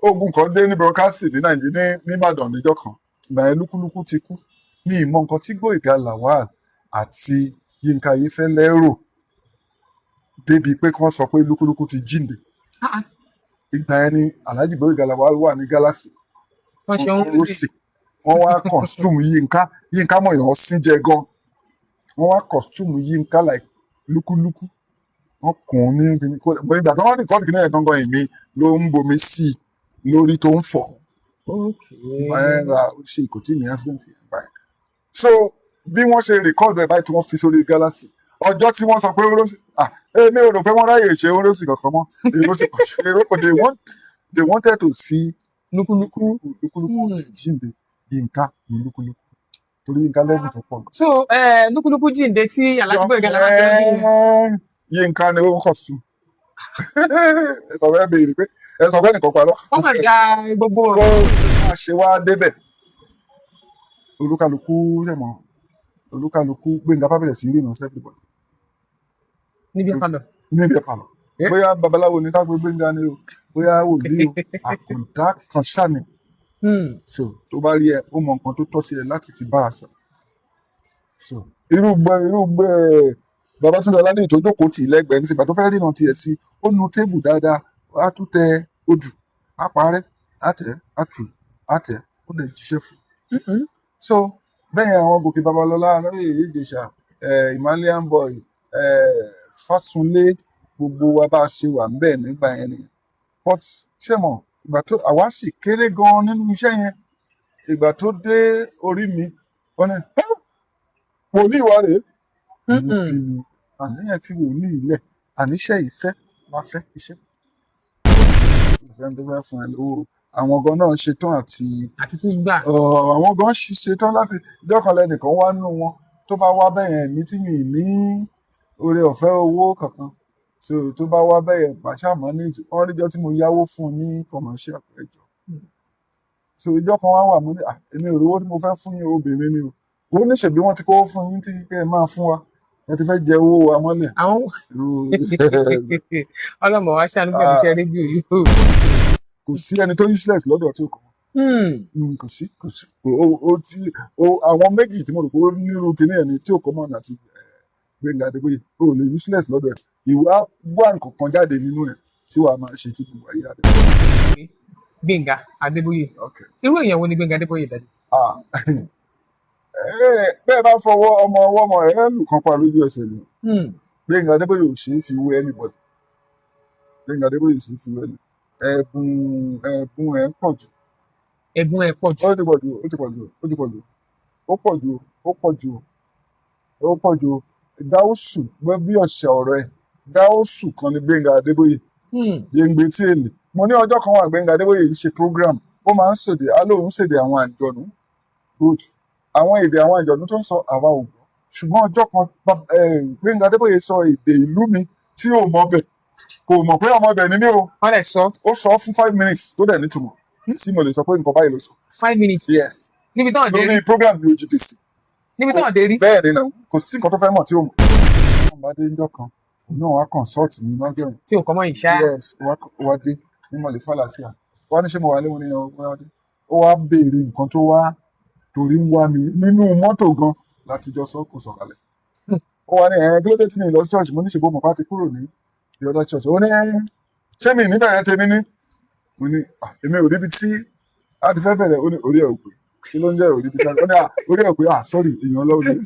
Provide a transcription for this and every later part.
Ogun kan dé ní broadcasting ní Nàìjíríà, ní Ìbàdàn níjọ́ kan. Ìgbà yẹn Lúkúlúkú ti kú. Ní ìmọ̀ nǹkan tí Gbóyèga Lawal àti Yínká Ayéfẹ́lẹ́ rò débi pé kí wọ́n sọ pé Lúkúlúkú ti jíǹde. Ah, ah. Ìgbà yẹn ni Alhaji Gbóyèga Lawal wà ní Galaxy. Wọ́n ṣe ń Ó sì wọ́n wá costume Yínká. Yínká mọ̀yàn sín jẹ gan. Wọ́n wá costume Yínká like Lúkúlúkú, wọ́n kùn ún ní kíní kó bọ́. Ìgbà tó wọ́n record kíní yẹn gangan, èmi ló ń bomi sí i lórí tó ń fọ̀. Ẹ ṣe kò tí ì ní accident yẹn báyìí. So bí wọ́n ṣe record ẹ̀ báyìí tí wọ́n fi sórí Galaxy, ọjọ́ tí wọ́n sọ pé Orosi, ah, èmi ò rò pé wọ́n ráyè ṣe Orosi kankan mọ́. Orosi, èrò they wanted to see Lúkúlúkú. Lúkúlúkú jíǹde. Yínká ní Lúkúlúkú torí Yínká lẹ́bùn tó pọ̀ gan. So Lúkúlúkú jíǹde tí Alhaji Gbóyèga Lawal ṣe ń bí. Yínká ni ó ń costume. Ẹ sọ fẹ́ béèrè pé ẹ sọ fẹ́ nìkan parọ́. Wọ́n máa da gbogbo Kó máa ṣe wá débẹ̀, olúkálukú rẹ̀mọ́ olúkálukú. Gbénga bá bẹ̀rẹ̀ sí rí ìrànṣẹ́ everybody níbi palọ̀. Níbi ẹ̀pàlọ̀. Bóyá babaláwo ní ká pé Gbénga ni o, bóyá wòlíì o, àkàndá kan ṣáà ni. So tó bá rí ẹ, ó mọ nǹkan tó tọ́ sí ẹ láti fi bá a sọ. So irú gbẹ Babátúndé Ọládèyí tó jókòó tì í lẹ́gbẹ̀ẹ́ nísìgbà tó fẹ́ ríran tiẹ̀ sí, ó nu table dáadáa, á tún tẹ odù, á parẹ́, á tẹ̀, á kì, á tẹ̀, ó lè jíṣẹ́ fún un. So bẹ́ẹ̀ àwọn Gòkè Babalọ́lá, Lóyè Ìjẹ̀ṣà, Himalayan Boy, Fásunlé, gbogbo wa bá a ṣe wà ńbẹ̀ nígbà yẹn nìyẹn. But ṣé mọ̀, ìgbà tó àwa sì kéré gan nínú iṣẹ́ yẹn, ìgbà tó dé orí mi, wọ́n ní, "Ah, wòlíì wa rèé." Àníyàn fi wòlíì lẹ̀, àníṣe ìṣẹ́ la fẹ́ iṣẹ́. Ìṣẹ́ tó fẹ́ fún ẹ lówó, àwọn gan náà ṣetán àti àti tún gbà. Àwọn gan ṣetán láti dọ́kan lẹ́nìkan wá nínú wọn tó bá wá bẹ́yẹn, mi tí mi ní oore ọ̀fẹ́ owó kankan, so tó bá wá bẹ́yẹn, màá ṣàmọ́ ní wọ́n ríjọ́ tí mo yáwó fún un ní commercial ẹjọ́. So ìjọ́ kan wá wà, mo ní, "Ah, èmi ò rówó tí mo fẹ́ fún yín." Obìnrin ni o. Ó ní ṣèbí wọ́n ti kówó fún yín tí kẹ́ ẹ máa fún wa, ẹ ti fẹ́ jẹ owó wa mọ́lẹ̀. Àwọn ọlọmọ wa ṣàánú pẹ̀lú iṣẹ́ rédíò yìí o. Kò sí ẹni tó useless lọ́dọ̀ tí ó kàn. Kò sí o ti o àwọn méjì tí mo rò pé ó nírú kinní ẹ̀ ní tí ò common àti Gbénga Adébóyè. O ò lè useless lọ́dọ̀ ẹ̀. Ìwà wà nǹkan kan jáde nínú ẹ̀ tí wàá máa ṣe tí gbogbo ayé adé. Gbénga Adébóyè. Okay. Irú èèyàn wo ni Gbénga Adébóyè dájú? Ah. Bẹ́ẹ̀ bá fọwọ́ ọmọ ọwọ́ ọmọ ẹ̀ lù kan pa lójú ẹsẹ̀ ni. Gbénga Adébóyè ò ṣeé fi wé anybody. Gbénga Adébóyè ò ṣeé fi wé ẹ̀bùn. Ẹ̀bùn ẹ̀ pọ̀ jù. Ẹ̀bùn ẹ̀ pọ̀ jù. Ó ti pọ̀ jù, ó ti pọ̀ jù, ó ti pọ̀ jù, ó pọ̀ jù, ó pọ̀ jù, ó pọ̀ jù. Gáúsù bí ọ̀sẹ̀ ọ̀rọ̀ ẹ̀, gáúsù kan ní Gbénga Adébóyè. Yéǹgbé tí èlé mo ní ọjọ́ kan wà, Gbénga Adébóyè ń ṣe program, ó máa ń ṣèdè, á lóun ṣèdè àwọn àjọ̀nú. Good, àwọn èdè àwọn àjọ̀nú tó ń sọ, àwa ò gbọ́, ṣùgbọ́n ọjọ́ kan Gbénga Adébóyè sọ èdè ìlú mi tí ò mọ̀ bẹ̀, kò mọ̀ pé ọmọ ibẹ̀ ni mí o. Wọ́n lè sọ. Ó sọ fún 5 minutes tó dẹ̀ nítumọ̀ tí mo lè sọ pé nǹkan báyìí ló sọ. 5 minutes? Yes. Níbi táwọn dé rí? Lórí program ní OGBC. Níbi táwọn dé rí? Bẹ́ẹ̀ ni náà, kò sí nǹkan tó fẹ́ mọ̀ tí ó mọ̀. Wọ́n bá dé níjọ́ kan, òun náà wá consult ní lọ́jọ́ yẹn. Tí ò kọ́ mọ́ ìṣá. Yes, wá dé ní mọ̀lẹ́ fàlàáfíà, wá ní ṣé mo wà lé wọn ní ọgbọ́n wá dé, ó wá béèrè nǹkan tó wá torí ń wá mi nínú mọ́tò gan láti jọ sọ, kò sọ̀kalẹ̀. Ó wá ní ẹ̀ kí ló dé tí mi lọ sí church. Mo ní ṣèbó mọ̀ pá ti kúrò ní the other church. Ó ní ẹ̀ ṣé mi níbẹ̀rẹ̀ tèmi ní. Mo ní, "Ah, èmi ò ríbi tí a ti fẹ́ bẹ̀rẹ̀." Ó ní orí ẹ̀ ò pé, kí ló ń jẹ́ orí bíi ó ní, "Ah, orí ẹ̀ ò pé. Ah, sorry, èèyàn ọlọ́run ni."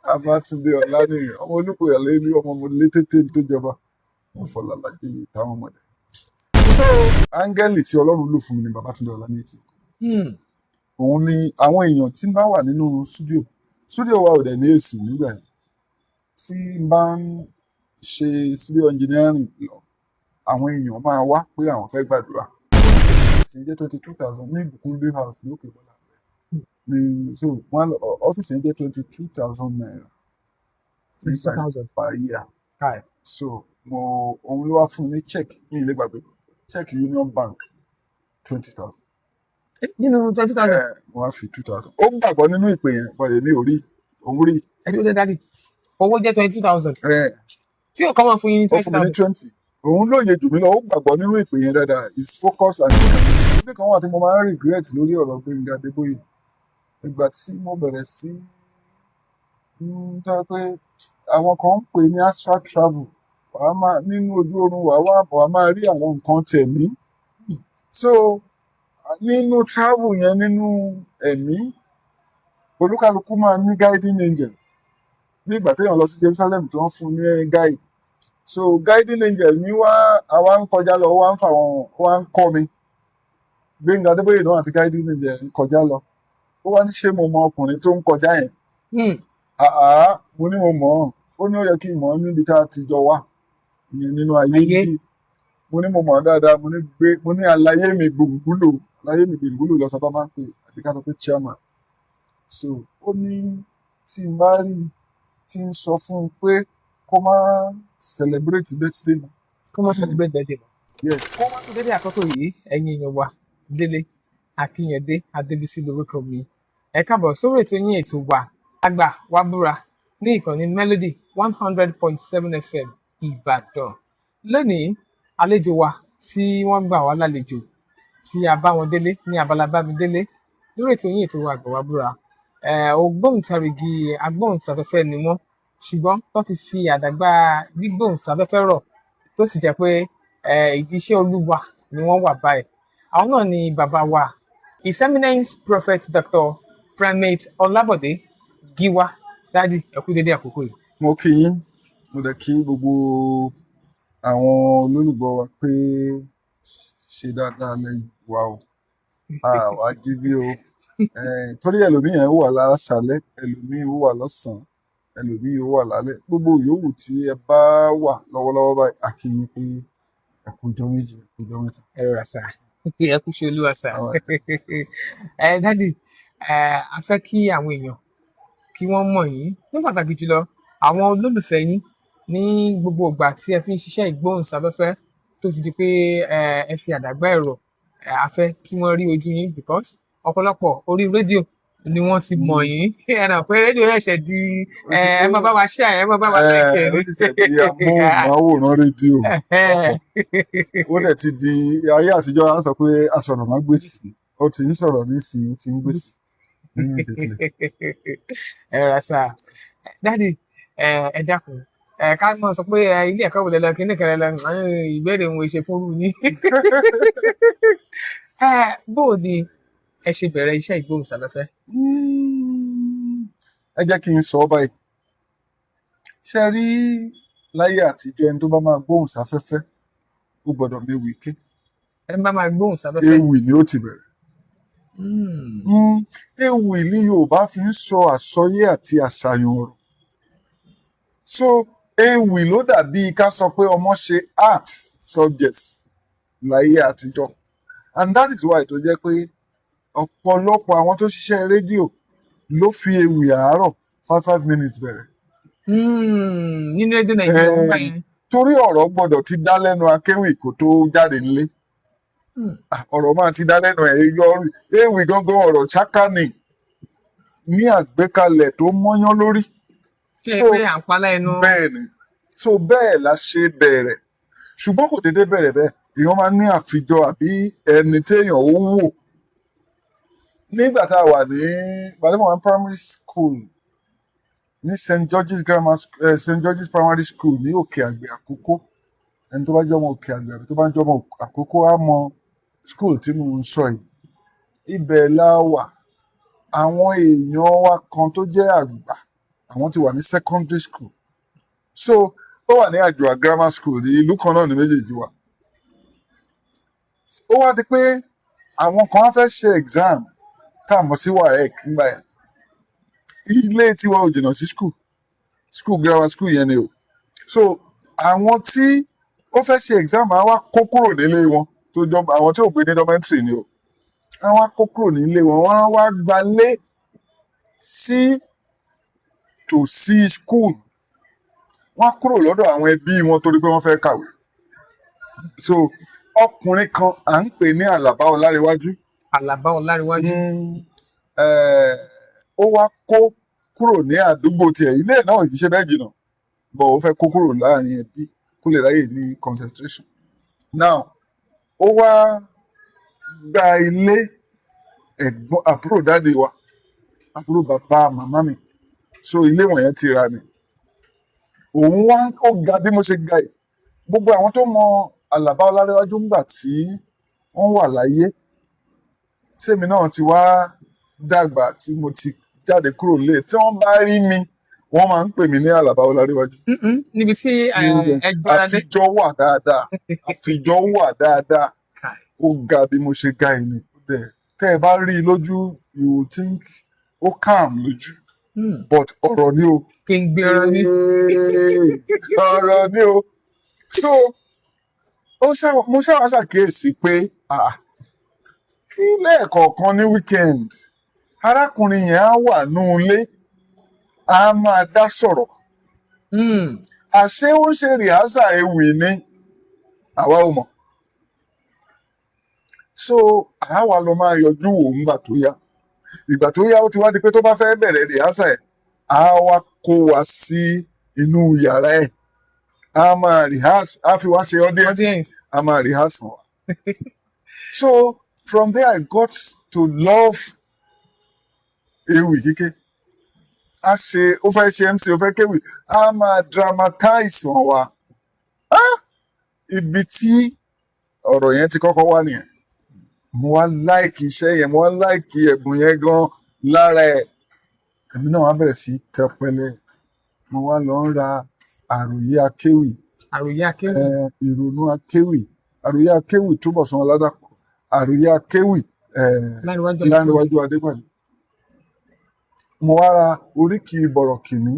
Babátúndé Ọláníyì, ọmọ Olúkòyà lé ní ọmọ mo lé tètè tó jọba wọn fọlá lájẹ yìí táwọn ọmọdé. So áńgẹ́lì tí Ọlọ́run lò fún mi ni Babátúndé Ọláníyì tí òun ni àwọn èèyàn tí ń bá wà nínú studio. Studio wa ò dẹ̀ ní èsì nígbà yẹn. Tí n bá ń ṣe studio engineering lọ, àwọn èèyàn máa wá pé àwọn fẹ́ gbàdúrà. Ọ́fíìsì jẹ́ 22,000 ní Ìbùkúnlé House ní Òkè Bọ́lá ní. So wọ́n ọ́fíìsì yẹn jẹ́ ₦22,000 22,000. per year. Kai. So mo òun ló wá fún mi ní check, mi ì lè gbàgbé check Union Bank, 20,000. Nínú 20,000? Mo wá fi 2,000. Ó gbàgbọ́ nínú ìpè yẹn, but èmi ò rí, òun rí. Ẹ dúró dé, daddy, owó jẹ́ 22,000 tí ò kọ́ mọ́ fún yín ní Ó twenty fún mi ní thousand. 20. Òun lóye jù mí lọ, ó gbàgbọ́ nínú ìpè yẹn dáadáa. Is focus and ní kan wà tí mo máa ń regret lórí ọ̀rọ̀ Gbénga Adébóyè. Ìgbà tí mo bẹ̀rẹ̀ sí ń tọ́ pé àwọn kan ń pè ní astral travel, wàá máa nínú ojú oorun, wàá wá, wàá máa rí àwọn nǹkan tẹ̀mí. So nínú travel yẹn, nínú ẹ̀mí, olúkálukú máa ní guiding angel, bí ìgbà téèyàn lọ sí Jerusalem tí wọ́n fún ní guide. So guiding angel mi wá, àwa ń kọjá lọ, wá ń fà wọn, wá ń kọ́ mi. Gbénga Adébóyè náà àti guiding angel ń kọjá lọ, ó wá ní, ṣé mo mọ ọkùnrin tó ń kọjá yẹn? Àá, mo ní mo mọ̀ ọ́n. Ó ní ó yẹ kí n mọ̀ ọ́n níbi tá a ti jọ wà nínú ayé Ayé. Níbí. Mo ní mo mọ̀ ọ́n dáadáa. Mo ní gbé, mo ní àlàyé mi gbòǹgbùlò, àlàyé mi gbòǹgbùlò lọ sábà máa ń pè, àbí ká sọ pé chairman. So ó ní tí n bá rí i, kí n sọ fún un pé kó má celebrate birthday mi. Kó má celebrate birthday mọ́. Yes. Wọ́n wá tó dédé àkókò yìí, ẹ̀yin èèyàn wa, Délé Akínyẹ̀dé Adébísí lórúkọ mi. Ẹ káàbọ̀ sórí ètò yín, ètò wa, Àgbà Wa Búra, ní ìkànnì Melody 100.7 FM, Ìbàdàn. Lónìí, àlejò wa tí wọ́n gbà wá lálejò, tí a bá wọn délé ní abala bá mi délé lórí ètò yín, ètò wa, Àgbà Wa Búra, ògbóǹtarìgì agbóhùnsáfẹ́fẹ́ ni wọ́n, ṣùgbọ́n tó ti fi àdàgbà gbígbóhùnsáfẹ́fẹ́ rọ̀, tó sì jẹ́ pé ìdí iṣẹ́ Olúwa ni wọ́n wà báyìí. Àwọn náà ni bàbá wa, His Eminence Prophet Dr. Primate Ọlábọ̀dé Gíwá. Daddy, ẹ kú dédé àkókò yìí. Mo kí yín, mo dẹ̀ kí gbogbo àwọn olólùgbọ́ wa pé ṣe dáadáa lẹ́yìn wa o, àwa jí bí o. Torí ẹlòmíì yẹn wà láṣálẹ́, ẹlòmíì wà lọ́sàn-án, ẹlòmíì wà lálẹ́, gbogbo yòówù tí ẹ bá wà lọ́wọ́lọ́wọ́ báyìí, a kí yín pé ẹ kú ọjọ́ 2, ẹ kú ọjọ́ 3. Ẹ rọra sà, ẹ kú ṣe Olúwa sà. Àwa. Ẹ daddy, ẹ a fẹ́ kí àwọn èèyàn kí wọ́n mọ̀ yín, ní pàtàkì jùlọ àwọn olólùfẹ́ yín, ní gbogbo ìgbà tí ẹ fi ń ṣiṣẹ́ ìgbóhùnsáfẹ́fẹ́ tó fi di pé ẹ fi àdàgbà ẹ̀rọ. A fẹ́ kí wọ́n rí ojú yín, because ọ̀pọ̀lọpọ̀ orí rédíò ni wọ́n ti mọ̀ yín. Ẹ nà pé rédíò ṣẹ̀ṣẹ̀ di ẹ máa bá wa share, ẹ máa bá wa like ẹ. Ó sì ṣe di amóhùnmáwòrán rédíò, ó dẹ̀ ti di ayé àtijọ́ á sọ pé asọ̀rọ̀mágbèsì, ó ti ń sọ̀rọ̀ nísìnyí, ó ti ń gbèsì nínú ìdílé. Ẹ rà sà. Daddy, ẹ dákun, ẹ ká mọ̀ sọ pé ilé ẹ̀kọ́ wo lẹ lọ, kíní kan lẹ lọ, ìbéèrè òun ṣe fún yín. Ẹ bó o ni ẹ ṣe bẹ̀rẹ̀ iṣẹ́ ìgbóhùnsáfẹ́fẹ́? Ẹ jẹ́ kí n sọ ọ́ báyìí. Ṣe rí, láyé àtijọ́, ẹni tó bá máa gbóhùn sáfẹ́fẹ́, ó gbọ́dọ̀ méwì ké. Ẹ bá máa gbóhùnsáfẹ́fẹ́. Ewì ni ó ti bẹ̀rẹ̀. Ewì ní Yorùbá fi ń sọ àsọyé àti àṣàyàn ọ̀rọ̀. So ewì ló dàbí ká sọ pé ọmọ ṣe art subjects láyé àtijọ́, and that is why tó jẹ́ pé ọ̀pọ̀lọpọ̀ àwọn tó ṣiṣẹ́ rédíò ló fi ewì àárọ̀ 5 5 minutes bẹ̀rẹ̀. Nínú rédíò Nàìjíríà wọ́n gbà yẹn. Torí ọ̀rọ̀ gbọ́dọ̀ ti dá lẹ́nu akéwì kó tó jáde nílé. Ah, ọ̀rọ̀ máa ti dá lẹ́nu ẹ̀ yọrí ewì gangan, ọ̀rọ̀ ṣáká ni ní àgbékalẹ̀ tó mọ́yán lórí. Ṣé So pé à ń pa lẹ́nu. Bẹ́ẹ̀ ni. So bẹ́ẹ̀ la ṣe bẹ̀rẹ̀, ṣùgbọ́n kò déédéé bẹ̀rẹ̀ bẹ́ẹ̀. Èèyàn máa ń ní àfijọ àbí ẹni téèyàn ó wò nígbà tá a wà ní gbàdúrà wà ní primary school ní St George's Grammar St George's Primary School ní Òkè Àgbẹ̀ Àkókó. Ẹni tó bá jọmọ Òkè Àgbẹ̀ àbí tó bá jọmọ Àkókó á mọ school tí mo ń sọ yìí. Ibẹ̀ la wà. Àwọn èèyàn wa kan tó jẹ́ àgbà, àwọn ti wà ní secondary school, so ó wà ní Àjùwà Grammar School ní ìlú kan náà ní méjèèjì wa. Ó wá di pé àwọn kan á fẹ́ ṣe exam tá a mọ̀ sí WAEC nígbà yẹn. Ilé tiwa ò jìnnà sí school, school, grammar school yẹn ni o. So àwọn tí ó fẹ́ ṣe exam á wá kó kúrò nílé wọn, tó jọ àwọn tí ò gbé ní dormitory ni o, á wá kó kúrò nílé wọn, wọ́n á wá gbalé sí tòsí school. Wọ́n á kúrò lọ́dọ̀ àwọn ẹbí wọn torí pé wọ́n fẹ́ kàwé. So ọkùnrin kan à ń pè ní Àlàbá Ọlárẹ̀wájú. Àlàbá Ọlárẹ̀wájú. Ó wá kó kúrò ní àdúgbò tiẹ̀, ilé ẹ̀ náà kì í ṣe bẹ́ẹ̀ jìnnà bọ̀, ó fẹ́ kó kúrò láàrin ẹbí, kó kó lè ráyè ní concentration. Now ó wá gba ilé ẹ̀gbọ́n àbúrò daddy wa, àbúrò bàbá màmá mi. So ilé wọ̀nyẹn ti ra ni. Òun wá, ó ga bí mo ṣe ga yìí. Gbogbo àwọn tó mọ Àlàbá Ọlárẹ̀wájú ńgbà tí wọ́n wà láyé, tèmi náà ti wá dàgbà tí mo ti jáde kúrò nílé, tí wọ́n bá rí mi, wọ́n máa ń pè mí ní Àlàbá Ọlárẹ̀wájú. Níbi tí ẹ jọra dé. Àfijọ́ wà dáadáa, àfijọ́ wà dáadáa. Kai. Ó ga bí mo ṣe ga yìí ni. Tẹ́ ẹ bá rí i lójú, you will think ó calm lójú, but ọ̀rọ̀ ni o. Kí n gbé ọ̀rọ̀ ní. Ọ̀rọ̀ ni o. So mo ṣáà ṣàkíyèsí pé ilé ẹ̀kọ̀ọ̀kan ní weekend, arákùnrin yẹn á wà nú ilé, á máa dá sọ̀rọ̀. Àṣé ó ń ṣe rehearsal ewì ni, àwa ò mọ̀. So àwa lọ máa yọjú wò ńgbà tó yá. Ìgbà tó yá, ó ti wá di pé tó bá fẹ́ bẹ̀rẹ̀ rehearsal ẹ̀, á wá kó wa sí inú yàrá ẹ̀, á máa rehearse, á fi wá ṣe audience, Audience. á máa rehearse fún wa. So from there I got to love ewì kíké. A ṣe, ó fẹ́ ṣe MC, ó fẹ́ kéwì, á máa dramatize wọn wa. Ah! Ibi tí ọ̀rọ̀ yẹn ti kọ́kọ́ wá nìyẹn. Mo wá like iṣẹ́ yẹn, mo wá like ẹ̀bùn yẹn gan lára ẹ̀. Èmi náà wá bẹ̀rẹ̀ sí í tẹpẹlẹ. Mo wá lọ ń ra Àròyé Akéwì, Àròyé Akéwì. Ìrònú Akéwì, Àròyé Akéwì Túbọ̀sún Ọládàpọ̀, Àròyé Akéwì Láríwájú. Láníwájú Adégbàdé. Mo wá ra Oríkì Bọ̀rọ̀kìnní.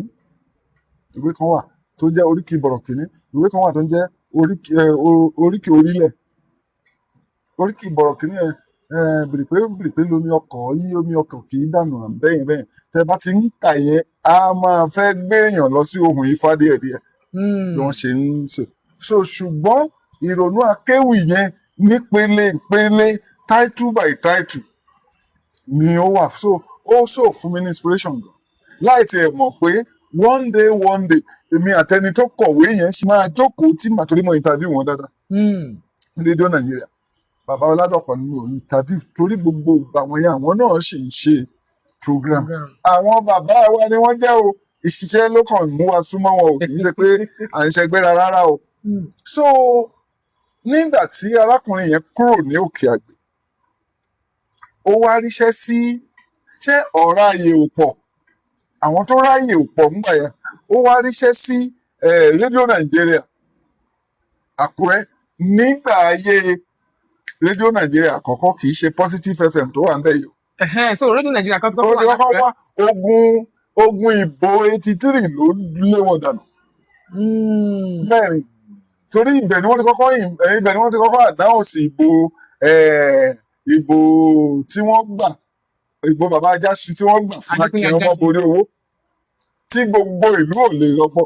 Ìwé kan wà tó jẹ́ Oríkì Bọ̀rọ̀kìnní, ìwé kan wà tó ń jẹ́ Oríkì Oríkì Orílẹ̀. Oríkì Bọ̀rọ̀kìnní yẹn, bìrìpé bìrìpé lomi ọkọ̀ yí, omi ọkọ̀ kì í dànù bẹ́yẹn bẹ́yẹn. Tẹ bá ti ń kà yẹn, á máa fẹ́ gbéyàn lọ sí ohun Ifá díẹ̀díẹ̀ bí wọ́n ṣe ń ṣe. So ṣùgbọ́n Ìrònú Akéwì yẹn, nípele ìpele, title by title ni ó wà. So ó so fún mi ní inspiration gan, láì tiẹ̀ mọ̀ pé one day, one day, èmi àtẹni tó kọ̀wé yẹn ṣì máa jókòó tí màá, torí mo interview wọn dáadáa ní Rédíò Nàìjíríà. Bàbá Ọládọ̀pọ̀ ni mo interview, torí gbogbo ìgbà wọn yẹn, àwọn náà sì ń ṣe program. Program. Àwọn bàbá wa ni wọ́n jẹ́ o. Ìṣiṣẹ́ ló kàn mú wa súnmọ́ wọn o, kì í ṣe pé à ń ṣẹgbẹ́ra rárá o. So nígbà tí arákùnrin yẹn kúrò ní Òkè Àgbè, ó wá ríṣẹ́ sí, ṣé ọ̀rá ayè ò pọ̀, àwọn tó ráyè ò pọ̀ ńgbà yẹn. Ó wá ríṣẹ́ sí Rédíò Nàìjíríà Àkúrẹ́ nígbà ayé Rédíò Nàìjíríà àkọ́kọ́, kì í ṣe Positive FM tó wà ń bẹ̀ yìí. Ẹ̀hẹ́n, so Rédíò Nàìjíríà kan ti Ó kọ́kọ́ ti wà kọ́kọ́ lákùrẹ́. wá. Ogun ìbò 83 ló lé wọn dànù. Bẹ́ẹ̀ ni, torí ibẹ̀ ni wọ́n ti kọ́kọ́ announce ìbò tí wọ́n gbà, ìbò bàbá Ajásin tí wọ́n gbà fún Adékúnlé Akin Ajásin. Ọmọborí owó, tí gbogbo ìlú ò lè rọgbọ.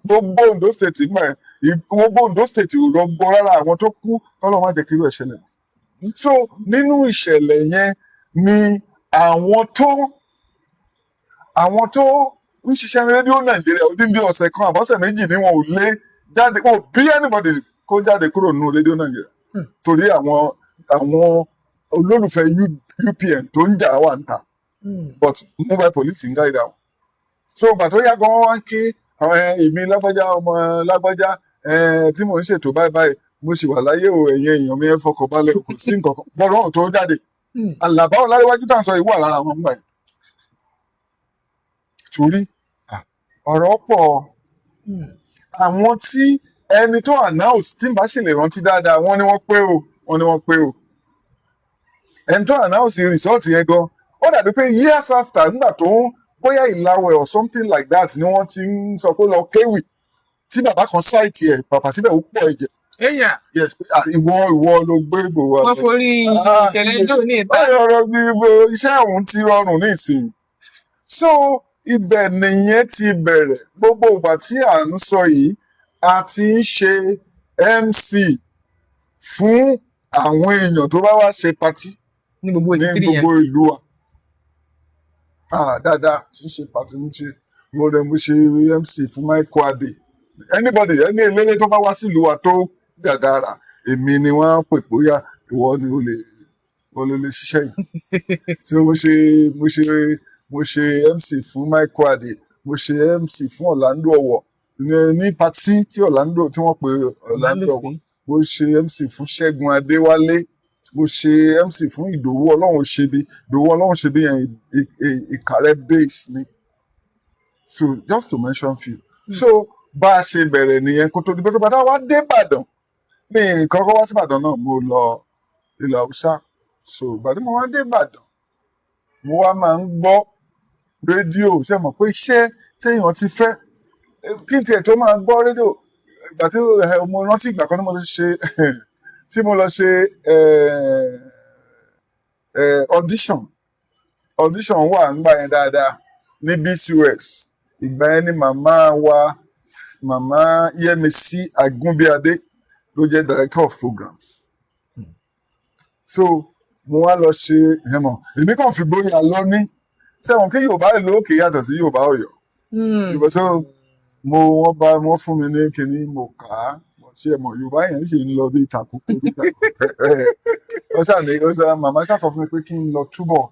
Gbogbo Ondo State gbà yẹn, gbogbo Ondo State ò rọgbọ rárá. Àwọn tó kú, kọ́lọ́ má jẹ́ kí irú ẹ̀ ṣẹlẹ̀. So nínú ìṣẹ̀lẹ̀ yẹn ni àwọn tó ń ṣiṣẹ́ ní Rédíò Nàìjíríà, odindi ọ̀sẹ̀ kan àbọ̀sẹ̀ 2 ni wọn ò lé jáde. Wọn ò bí anybody kó jáde kúrò nínú Rédíò Nàìjíríà, torí àwọn olólùfẹ́ UPN tó ń jà wà ń ta, but mobile police ń guide àwọn. So ìgbà tó yá gan, wá kí àwọn èmi lágbájá, ọmọ lágbájá, tí mò ń ṣètò báyìí báyìí, mo sì wà láyé o, ẹ̀yin èèyàn mi, ẹ fọkàn balẹ̀ o, kò sí nǹkan kan bọ́rọ̀ tó jáde. Àlàbá Ọláréwájú tá à ń sọ yìí wà lára àwọn ńgbà yẹn, torí ọ̀rọ̀ pọ̀. Àwọn tí ẹni tó announce, tí n bá sì lè rántí dáadáa, wọ́n ní wọ́n pé o, wọ́n ní wọ́n pé o. Ẹni tó announce result yẹn gan, ó dàbí pé years after, nígbà tó ń bóyá Ìlàwẹ̀ or something like that ni wọ́n ti ń sọ pé lọ kéwì, tí bàbá kan cite ẹ̀ pàpà síbẹ̀, ó pọ̀ ẹ̀jẹ̀. Ẹ̀yà. Yes, pé, ìwọ ló gbé ìbò wa. Wọ́n forí ìṣẹ̀lẹ̀ ijó ní ìta. Ọ̀rọ̀ gbogbo iṣẹ́ òun ti rọrùn nísìnyí. So ibẹ̀ nìyẹn ti bẹ̀rẹ̀. Gbogbo ìgbà tí à ń sọ yìí, a ti ń ṣe MC fún àwọn èèyàn tó bá wá ṣe party ní gbogbo ní 83 yẹn. Gbogbo ìlú wa. Dáadáa tí ń ṣe party, ń ṣe, mo rẹ̀, mo ṣe MC fún Michael Adé. Anybody, ẹni eléré tó bá wá sílùú wa tó gàgàrà, èmi ni wọ́n á pè bóyá ìwọ ni o lè ṣiṣẹ́ yìí. Tí mo ṣe MC fún Michael Adé, mo ṣe MC fún Orlando Owo ní party tí Orlando, tí wọ́n pe Orlando Orlando Owo. Sí. Mo ṣe MC fún Ṣẹ́gun Adéwálé, mo ṣe MC fún Ìdòwú Ọlọ́run ṣebi. Ìdòwú Ọlọ́run ṣebi yẹn, Ìkàrẹ́ base ni. So just to mention few. So bá a ṣe bẹ̀rẹ̀ nìyẹn kó tó di pé tó bá wá dé Ìbàdàn, mi kọ́kọ́ wá sí Ìbàdàn náà, mo lọ ilẹ̀ Haúsá. So ìgbà tí mo wá dé Ìbàdàn, mo wá máa ń gbọ́ rédíò. Ṣe mọ̀ pé iṣẹ́ téèyàn ti fẹ́ kí n tiẹ̀ tó máa gbọ́ rédíò, ìgbà tí mo rántí ìgbà kan tí mo lọ ṣe audition. Audition wà ńgbà yẹn dáadáa ní BCOS. Ìgbà yẹn ni màmá wa, Màmá Yẹmisí Agúnbíadé, ló jẹ́ director of programs. So mo wá lọ ṣe ẹ mọ̀, èmi kàn fi gbóyà lọ ní sẹ́wọ̀n kí Yorùbá ìlú òkè yàtọ̀ sí Yorùbá Ọ̀yọ́. Yorùbá, so mo wọ́n bá wọ́n fún mi ní kinní, mo kà á, mo tí ẹ mọ̀, Yorùbá yẹn sì ń lọ bí ìtàkùkù bí ìtàkùkù. Ó sàní ó sà, màmá ṣàfọ fún mi pé kí n lọ túbọ̀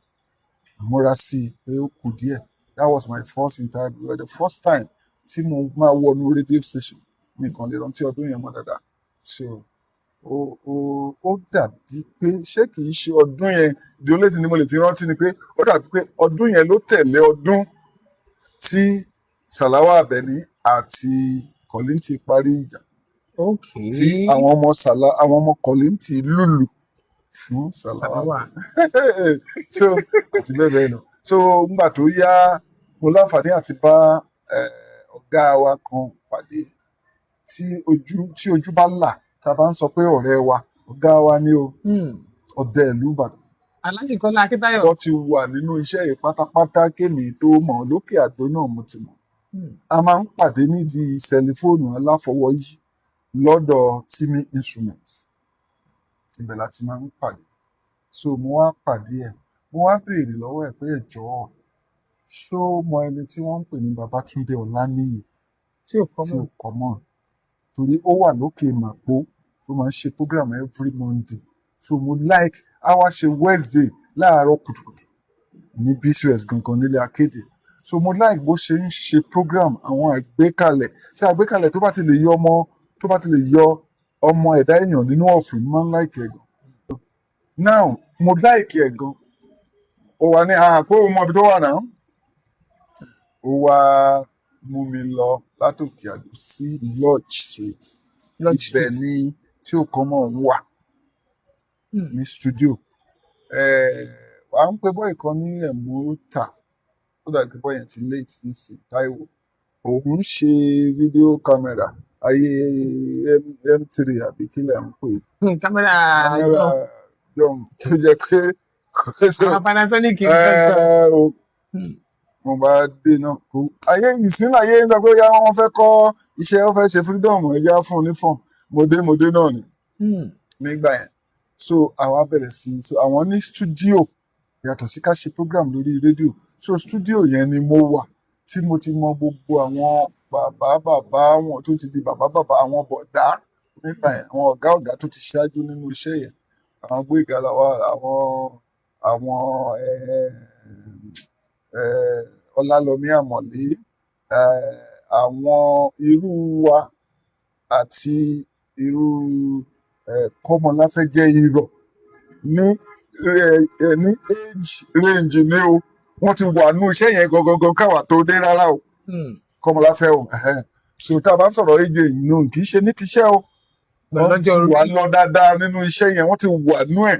múra sí i pé ó kù díẹ̀. That was my first interview, the first time tí mo máa wọnú radio station. Mi kàn lè rántí ọdún yẹn mọ́ dáadáa. So ó dàbí pé ṣé kìí ṣe ọdún yẹn, the only thing ni mo lè fi rántí ni pé ó dàbí pé ọdún yẹn ló tẹ̀lé ọdún tí Sàláwà Àbẹ̀ní àti Kollington parí ìjà, tí àwọn ọmọ Sàlá, àwọn ọmọ Kollington lùlù fún Sàláwà. Sàláwà. So àti bẹ́ẹ̀ bẹ́ẹ̀ lọ. So nígbà tó yá, mo láǹfààní àti bá ọ̀gá wa kan pàdé tí ojú bá là, tá a bá ń sọ pé ọ̀rẹ́ wa, ọ̀gá wa ní o, ọdẹ ìlú Ìbàdàn. Alhaji Kọ́lá Akíntayọ̀. Wọ́n ti wà nínú iṣẹ́ yìí pátápátá kémi tó mọ̀. Lókè Àdó náà mo ti mọ̀. A máa ń pàdé nídìí sẹlifóònù aláfọwọ́yí lọ́dọ̀ Timi Instruments, ibẹ̀ la ti máa ń pàdé. So mo wá pàdé ẹ̀, mo wá béèrè lọ́wọ́ ẹ̀ pé ẹ jọ̀ọ́, ṣó mọ ẹni tí wọ́n ń pè ní Babátúndé Ọláníyì? Tí ò kọ́ Tí mọ̀. ò kọ́ mọ̀, torí ó wà lókè Màpó tó máa ń ṣe program every Monday. So mo like a wá ṣe Wednesday láàárọ̀ kùtùkùtù ní BCOS gangan nílé akéde. So mo like bó ṣe ń ṣe program, àwọn àgbékalẹ̀, ṣé àgbékalẹ̀ tó bá ti lè yọ ọmọ, tó bá ti lè yọ ọmọ ẹ̀dá èèyàn nínú ọ̀fìn, mo máa ń like ẹ̀ gan. Now mo like ẹ̀ gan. Ó wà ní àpò òun mọ ibi tó wà náà. Ó wá mú mi lọ látòkè Àdó sí Lodge Street. Lodge Ibẹ̀ Street. ni tí ò kọ́ mọ̀ ń wà ní studio. À ń pe boy kan ní Ẹ̀múta, ó dàbí pé boy yẹn ti late nísìn, Táíwò. Òun ń ṣe fídíò kámẹ́rà ayé M3 àbí kí lẹ̀ ń pè é? Kámẹ́rà. Kámẹ́rà jọ jọ̀hún tó jẹ́ pé àwọn Panasonic nǹkan kan. O mo bá dé náà kó ayé ìsín ayé ń sọ pé yá, wọ́n fẹ́ kọ́ iṣẹ́, wọ́n fẹ́ ṣe freedom, ẹ̀yà fún un ní fọ́ọ̀mù. Mo dé náà ni nígbà yẹn. So àwa bẹ̀rẹ̀ sí, so àwọn ní studio yàtọ̀ sí ká ṣe program lórí rédíò. So studio yẹn ni mo wà tí mo ti mọ gbogbo àwọn bàbá bàbá wọn tó ti di bàbá bàbá, àwọn bọ̀dá nígbà yẹn, àwọn ọ̀gá ọ̀gá tó ti ṣáájú nínú iṣẹ́ yẹn, àwọn Gbóyèga Lawal, àwọn Ọlálọmí Àmọ̀lé, àwọn irú wa àti irú Kọ́mọláfẹ́ jẹ́ irọ́ ní ní age range ni o. Wọ́n ti wà nínú iṣẹ́ yẹn gangan káwa tó dé rárá o. Kọ́mọláfẹ́ o, ẹ̀hẹ́n. So tá a bá ń sọ̀rọ̀ age range nù, kì í ṣe ní tiṣẹ́ o, wọ́n lọ́jọ́ ti orí. Wà lọ dáadáa nínú iṣẹ́ yẹn, wọ́n ti wà nú ẹ̀.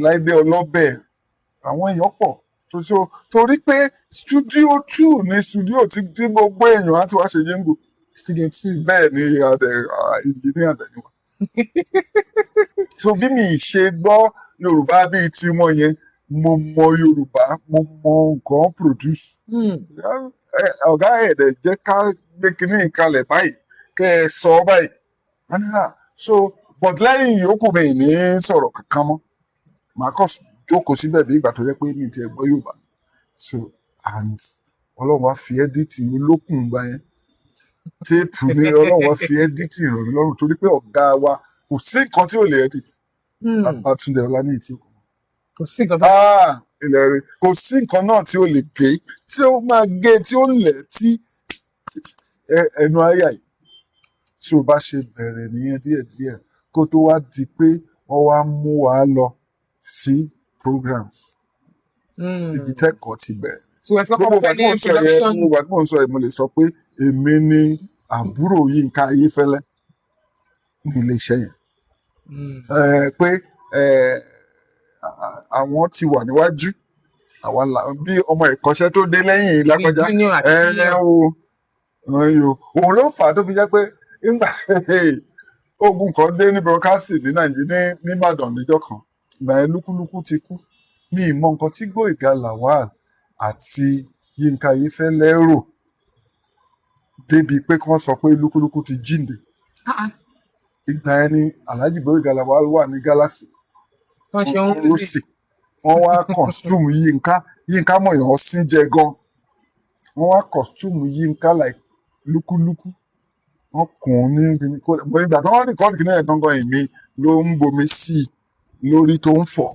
Láìdé Ọlọ́bẹ̀, àwọn èèyàn pọ̀ tó so, torí pé studio two ní studio tí gbogbo èèyàn á ti wá ṣe jingle. Studio two. Bẹ́ẹ̀ ni, adẹ engineer dẹ̀ ni wọ́n. So bí mi ṣe gbọ́ Yorùbá bíi tiwọn yẹn, mo mọ Yorùbá, mo mọ nǹkan produce. Ọ̀gá ẹ̀ dẹ̀ jẹ́ ká gbé kinní kalẹ̀ báyìí, kẹ́ ẹ sọ báyìí. Wọ́n ní, "Ah." So but lẹ́yìn yòókù, mi ní sọ̀rọ̀ kankan mọ́, màá kàn jókòó síbẹ̀ bí ìgbà tó yẹ pé mi ti ẹ̀ gbọ́ Yorùbá. So and Ọlọ́run wá fi editing olókùn gbà yẹn. Tape ni Ọlọ́run wá fi editing rọ̀ mí lọ́rùn, torí pé ọ̀gá wa, kò sí nǹkan tí ò lè edit. Babátúndé Ọláníyì tí ó kọ̀. Kò sí nǹkan tó. Ah, ilẹ̀ rẹ̀, kò sí nǹkan náà tí ó lè gé, tí ó máa gé, tí ó lẹ̀, tí ẹnu àyà yìí. Tí o bá ṣe bẹ̀rẹ̀ nìyẹn díẹ̀díẹ̀, kó tó wá di pé wọ́n wá mú wa lọ sí programs, ibi tẹ́kọ̀ọ́ ti bẹ̀rẹ̀. So ẹ ti kọ́kọ́ Gbogbo ìgbà pẹ́ tí ní mò ń sọ yẹn, production. gbogbo ìgbà tí mò ń sọ yẹn, mo lè sọ pé èmi ni àbúrò Yínká Ayéfẹ́lẹ́ ní iléeṣẹ́ yẹn. Pé àwọn ti wà níwájú, àwa là bí ọmọ ìkọ́ṣẹ́ tó dé lẹ́yìn Bí lágbájá. Junior àti senior. O òun ló fà á tó fi jẹ́ pé nígbà ogun kan dé ní broadcasting ní Nàìjíríà, ní Ìbàdàn níjọ́ kan, ìgbà yẹn Lúkúlúkú ti kú. Ní ìmọ̀ nǹkan tí Gbóyèga Lawal àti Yínká Ayéfẹ́lẹ́ rò débi pé kí wọ́n sọ pé Lúkúlúkú ti jíǹde. Ah, ah. Ìgbà yẹn ni Alhaji Gbóyèga Lawal wà ní Galaxy. Tó ń ṣe ohun ó sì wọ́n wá costume Yínká. Yínká mọ̀yàn sín jẹ gan. Wọ́n wá costume Yínká like Lúkúlúkú, wọ́n kùn ún ní kíní mo ìgbà tí wọ́n record kíní ẹ̀ gangan, èmi ló ń bomi sí i lórí tó ń fọ̀.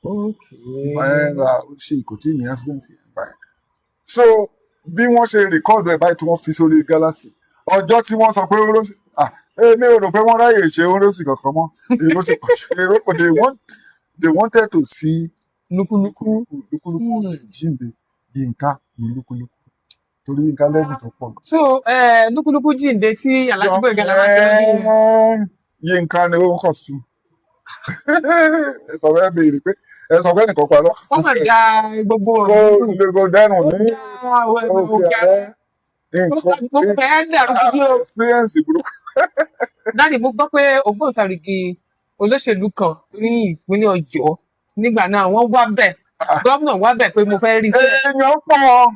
Ẹ ṣe kò tí ì ní accident yẹn báyìí. So bí wọ́n ṣe record ẹ̀ báyìí tí wọ́n fi sórí Galaxy, ọjọ́ tí wọ́n sọ pé Orosi, ah, èmi ò rò pé wọ́n ráyè ṣe Orosi kankan mọ́. Èrò sì pọ̀, èrò kò, they wanted to see Lúkúlúkú. Lúkúlúkú jíǹde. Yínká ní Lúkúlúkú, torí Yínká lẹ́bùn tó pọ̀ gan. So Lúkúlúkú jíǹde tí Alhaji Gbóyèga Lawal ṣe ní. Yínká ni ó ń costume. Ẹ sọ fẹ́ béèrè pé ẹ sọ fẹ́ nìkan parọ́. Wọ́n mà dá gbogbo Kó ọ̀rọ̀ lè kó dẹ́rùn ó ní dá òkè òkè ààrẹ ààrẹ nǹkan gbogbo ẹ̀ dàrú títí o. Experience burúkú. Daddy, mo gbọ́ pé ògbóǹtarìgì olóṣèlú kan ní ìpínlẹ̀ Ọ̀yọ́ nígbà náà, wọ́n wá bẹ̀, gómìnà wá bẹ̀ pé mo fẹ́ rí sí. Èèyàn pọ̀.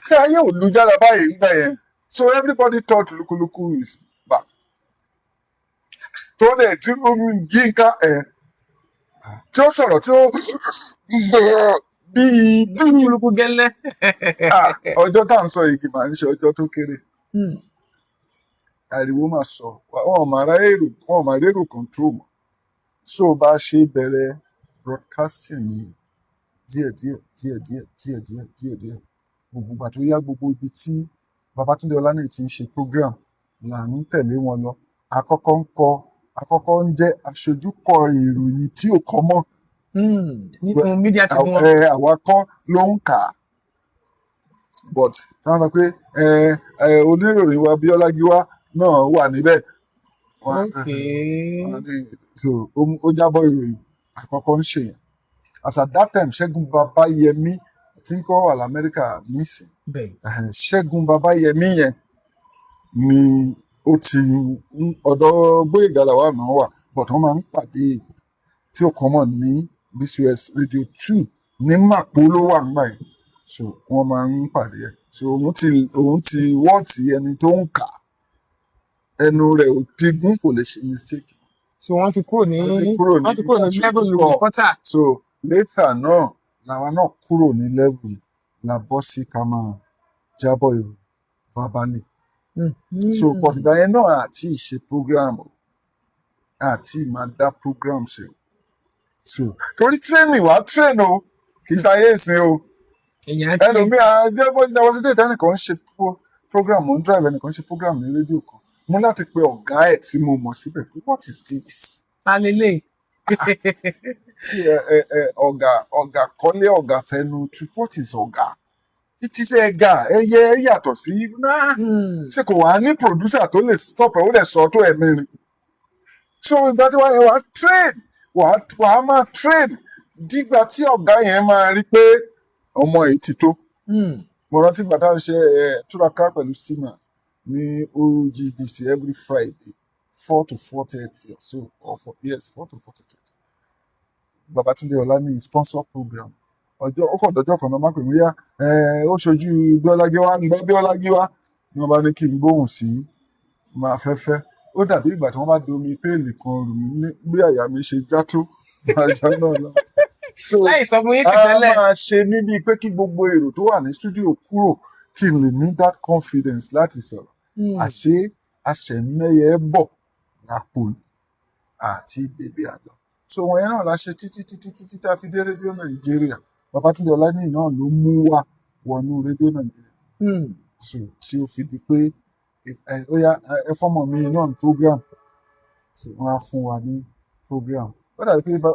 Ṣé ayé ò lu jára báyìí nígbà yẹn? So everybody thought Lúkúlúkú is back, tó dẹ̀ tí ó ń Yínká ẹ̀ tí ó sọ̀rọ̀ tí ó bíi bíi Lúkúlúkú gẹ́lẹ́. Ah, ọjọ́ tá à ń sọ yìí kì máa ń ṣe ọjọ́ tó kéré. Ariwo máa sọ wọn ò máa rérò, wọn ò máa rérò control mọ́. So bá a ṣe bẹ̀rẹ̀ broadcasting ní díẹ̀ díẹ̀ díẹ̀ díẹ̀ díẹ̀ díẹ̀ díẹ̀ díẹ̀, gbogbo ìgbà tó yá, gbogbo ibi tí Babátúndé Ọláníyì ti ń ṣe program là ń tẹ̀lé wọn lọ. Àkọ́kọ́ ń kọ, àkọ́kọ́ ń jẹ́ aṣojúkọ ìròyìn tí ò kọ́ mọ́. Nínú media tí wọ́n. Ẹ àwa kọ́ ló ń kà á, but táwọn sọ pé ẹ ẹ oníròyìn wa Bíọ́lá Gíwá náà wà níbẹ̀. Wọ́n á so ó jábọ̀ ìròyìn àkọ́kọ́ ń ṣe yẹn. As at that time, Ṣẹ́gun Babayẹmí tí ń kọ́ wà lamẹ́ríkà nísìn. Ṣẹ́gun Babayẹmí yẹn ni ó ti ọ̀dọ̀ Gbóyèga Lawal náà wà, but wọ́n máa ń pàdé tí ó kàn mọ̀ ní BCOS Radio 2 ní Màpó ló wà nígbà yẹn. So wọ́n máa ń pàdé ẹ̀. So òun ti wọ́ọ̀tì ẹni tó ń kà, ẹnu rẹ̀ ò ti gún, kò lè ṣe mistake. So wọ́n ti kúrò ní Wọ́n ti kúrò ní wọ́n ti kúrò ní level aṣojúkọ. Reporter. So later náà làwa náà kúrò ní level, la bọ́ sí ká máa jábọ̀ ìròyìn verbally. So but ìgbà yẹn náà àti ṣe program o, àti máa dá program ṣe o. So torí training, wàá train o, kì í ṣe ayé ìsìn o. Èèyàn á Ẹlòmíà jẹ́ bó dáwọ́ sí tètè, ẹnìkan ń ṣe program, mo ń drive, ẹnìkan ń ṣe program ní rédíò kan, mo láti pe ọ̀gá ẹ̀ tí mo mọ̀ síbẹ̀ pé, "What is this?" Ta lélẹ̀? Ẹ ẹ ẹ ọ̀gá, ọ̀gá kọ́lé, ọ̀gá fẹnu tu. What is ọ̀gá? It is ẹ̀gà, ẹyẹ yàtọ̀ sí náà. Ṣé kò wá ní producer tó lè stop ẹ̀? Ó dẹ̀ sọ tó ẹ̀mẹrin. So ìgbà tí wàá yẹn, wàá train, wàá máa train dígbà tí ọ̀gá yẹn máa rí pé ọmọ yìí ti tó. Mo rántí ìgbà tá à ń ṣe ẹ túraká pẹ̀lú sima ní OGBC every Friday, 4 to 4:30 or so, or four, yes, 4 to 4:30. Babatunde Ọláníyì sponsor program. Ọjọ́ ó kàn dọjọ́ kan náà má pè mí yá ẹ, ó ṣojú Bíọ́lá Gíwá ń gbọ́ Bíọ́lá Gíwá ni wọ́n bá ní kí n gbóhùn sí máa fẹ́fẹ́. Ó dàbí ìgbà tí wọ́n bá domi péèlì kan rù mí ní bí àyà mi ṣe já tó máa já náà lọ. So Láì sọ fún yín ti a tẹ́lẹ̀. máa ṣe mí bíi pé kí gbogbo èrò tó wà ní studio kúrò, kí n lè ní that confidence láti sọ̀rọ̀. Àṣé àṣẹmẹyẹ bọ̀ lápò ni àti débi àlọ. So wọn yẹn náà la ṣe títí títí títí tá a fi dé Rédíò Nàìjíríà. Babátúndé Ọláníyì náà ló mú wa wọnú Rédíò Nàìjíríà. So tí ó fi di pé ó yá, ẹ fọ́mọ mi náà ní program. So wọ́n á fún wa ní program. Ó dàbí pé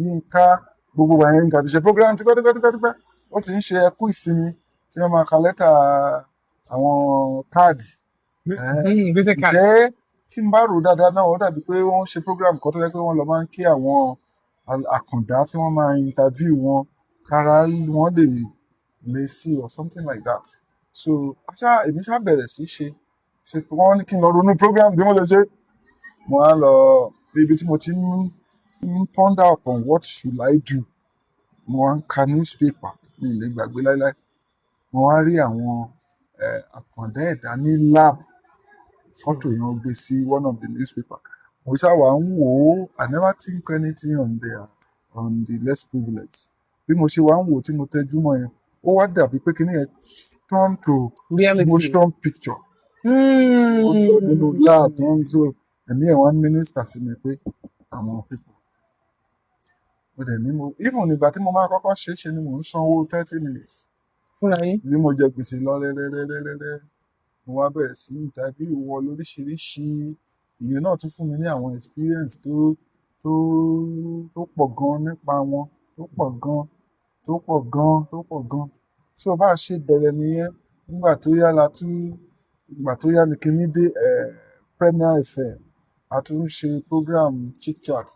Yínká, gbogbo wa yẹn, Yínká ti ṣe program tipẹ́tipẹ́tipẹ́. Ó ti ń ṣe ẹkú ìsinmi tí wọ́n máa ka lẹ́tà, àwọn káàdì. Greeting card. Ǹjẹ́ tí n bá rò dáadáa náà, ó dàbí pé wọ́n ṣe program kan tó jẹ́ pé wọ́n lọ máa ń kí àwọn àkàndá tí wọ́n máa interview wọn kára wọn lè lè sí or something like that. So ṣá èmi ṣá bẹ̀rẹ̀ sí ṣe ṣe, wọ́n ní kí n lọ ronú program tí mo lè ṣe. Mo á lọ ibi tí mo ti ń ponder upon what should I do. Mo wá ń ka newspaper, mi ì lè gbàgbé láéláé. Mo wá rí àwọn àkàndá ẹ̀dá ní lab, fọ́tò yẹn wọ́n gbé sí one of the newspaper. Mo ṣáà wá ń wò ó, I never think anything on the less privileged. Bí mo ṣe wá ń wò ó tí mo tẹjú mọ́ yẹn, ó wá dàbí pé kíní yẹn turn to reality motion picture. Ó lọ nínú lab tó ń so ẹ̀mí ẹ̀ wá ń minister sí mi pé àwọn people. Mo dẹ̀ ní mo even ìgbà tí mo máa kọ́kọ́ ṣe é ṣe ni mò ń sanwó 30 minutes fúnra yín. Tí mo jẹ gbèsè lọ rẹ́rẹ́rẹ́rẹ́rẹ́, mo wá bẹ̀rẹ̀ sí interview wọn lóríṣiríṣi. Ìyẹn náà tún fún mi ní àwọn experience tó pọ̀ gan nípa wọn, tó pọ̀ gan, tó pọ̀ gan, tó pọ̀ gan. So bá a ṣe bẹ̀rẹ̀ nìyẹn. Nígbà tó yá la tún, ìgbà tó yá ni kinní dé, Premier FM. A tún ń ṣe program chit chat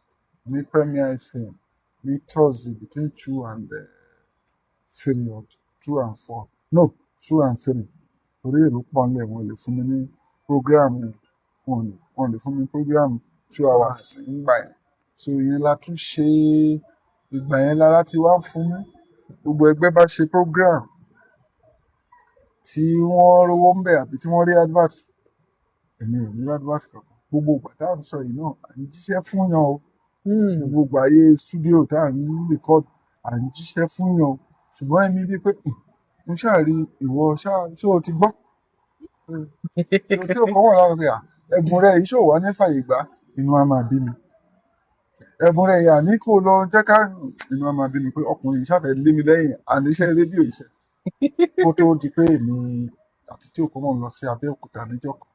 ní Premier FM ní Thursday between 2 and 3 or 2 and 4, no, 2 and 3, torí èrò pọ̀ ńlẹ̀, wọn lè fún mi ní program, wọn lè fún mi ní program 2 hours nígbà yẹn. So ìyẹn la tún ṣe. Ìgbà yẹn lára ti wá fún mi. Gbogbo ẹgbẹ́ bá ṣe program tí wọ́n rówó ń bẹ̀ àbí tí wọ́n rí advert, èmi ò ní rí advert kankan. Gbogbo ìgbà tá à ń sọ yìí náà, à ń jíṣẹ́ fún yàn o. Gbogbo ìgbà ayé studio tá à ń record, à ń jíṣẹ́ fún yàn o. Ṣùgbọ́n èmi bíi pé mo ṣáà rí ìwọ ṣáà, ṣé o ti gbọ́? So tí o kọ́ wọ̀ lára pé à ẹ̀bùn rẹ yìí ṣò wá ní fàyè gbà, inú á máa bí mi. Ẹ̀bùn rẹ yìí àní kó lọ jẹ́ ká, inú á máa bí mi pé ọkùnrin yìí ṣàfẹ́ lé mi lẹ́yìn àníṣe rédíò iṣẹ́. Kó tó di pé èmi àti tí òkú mọ̀ lọ sí Abẹ́òkúta níjọ́ kan,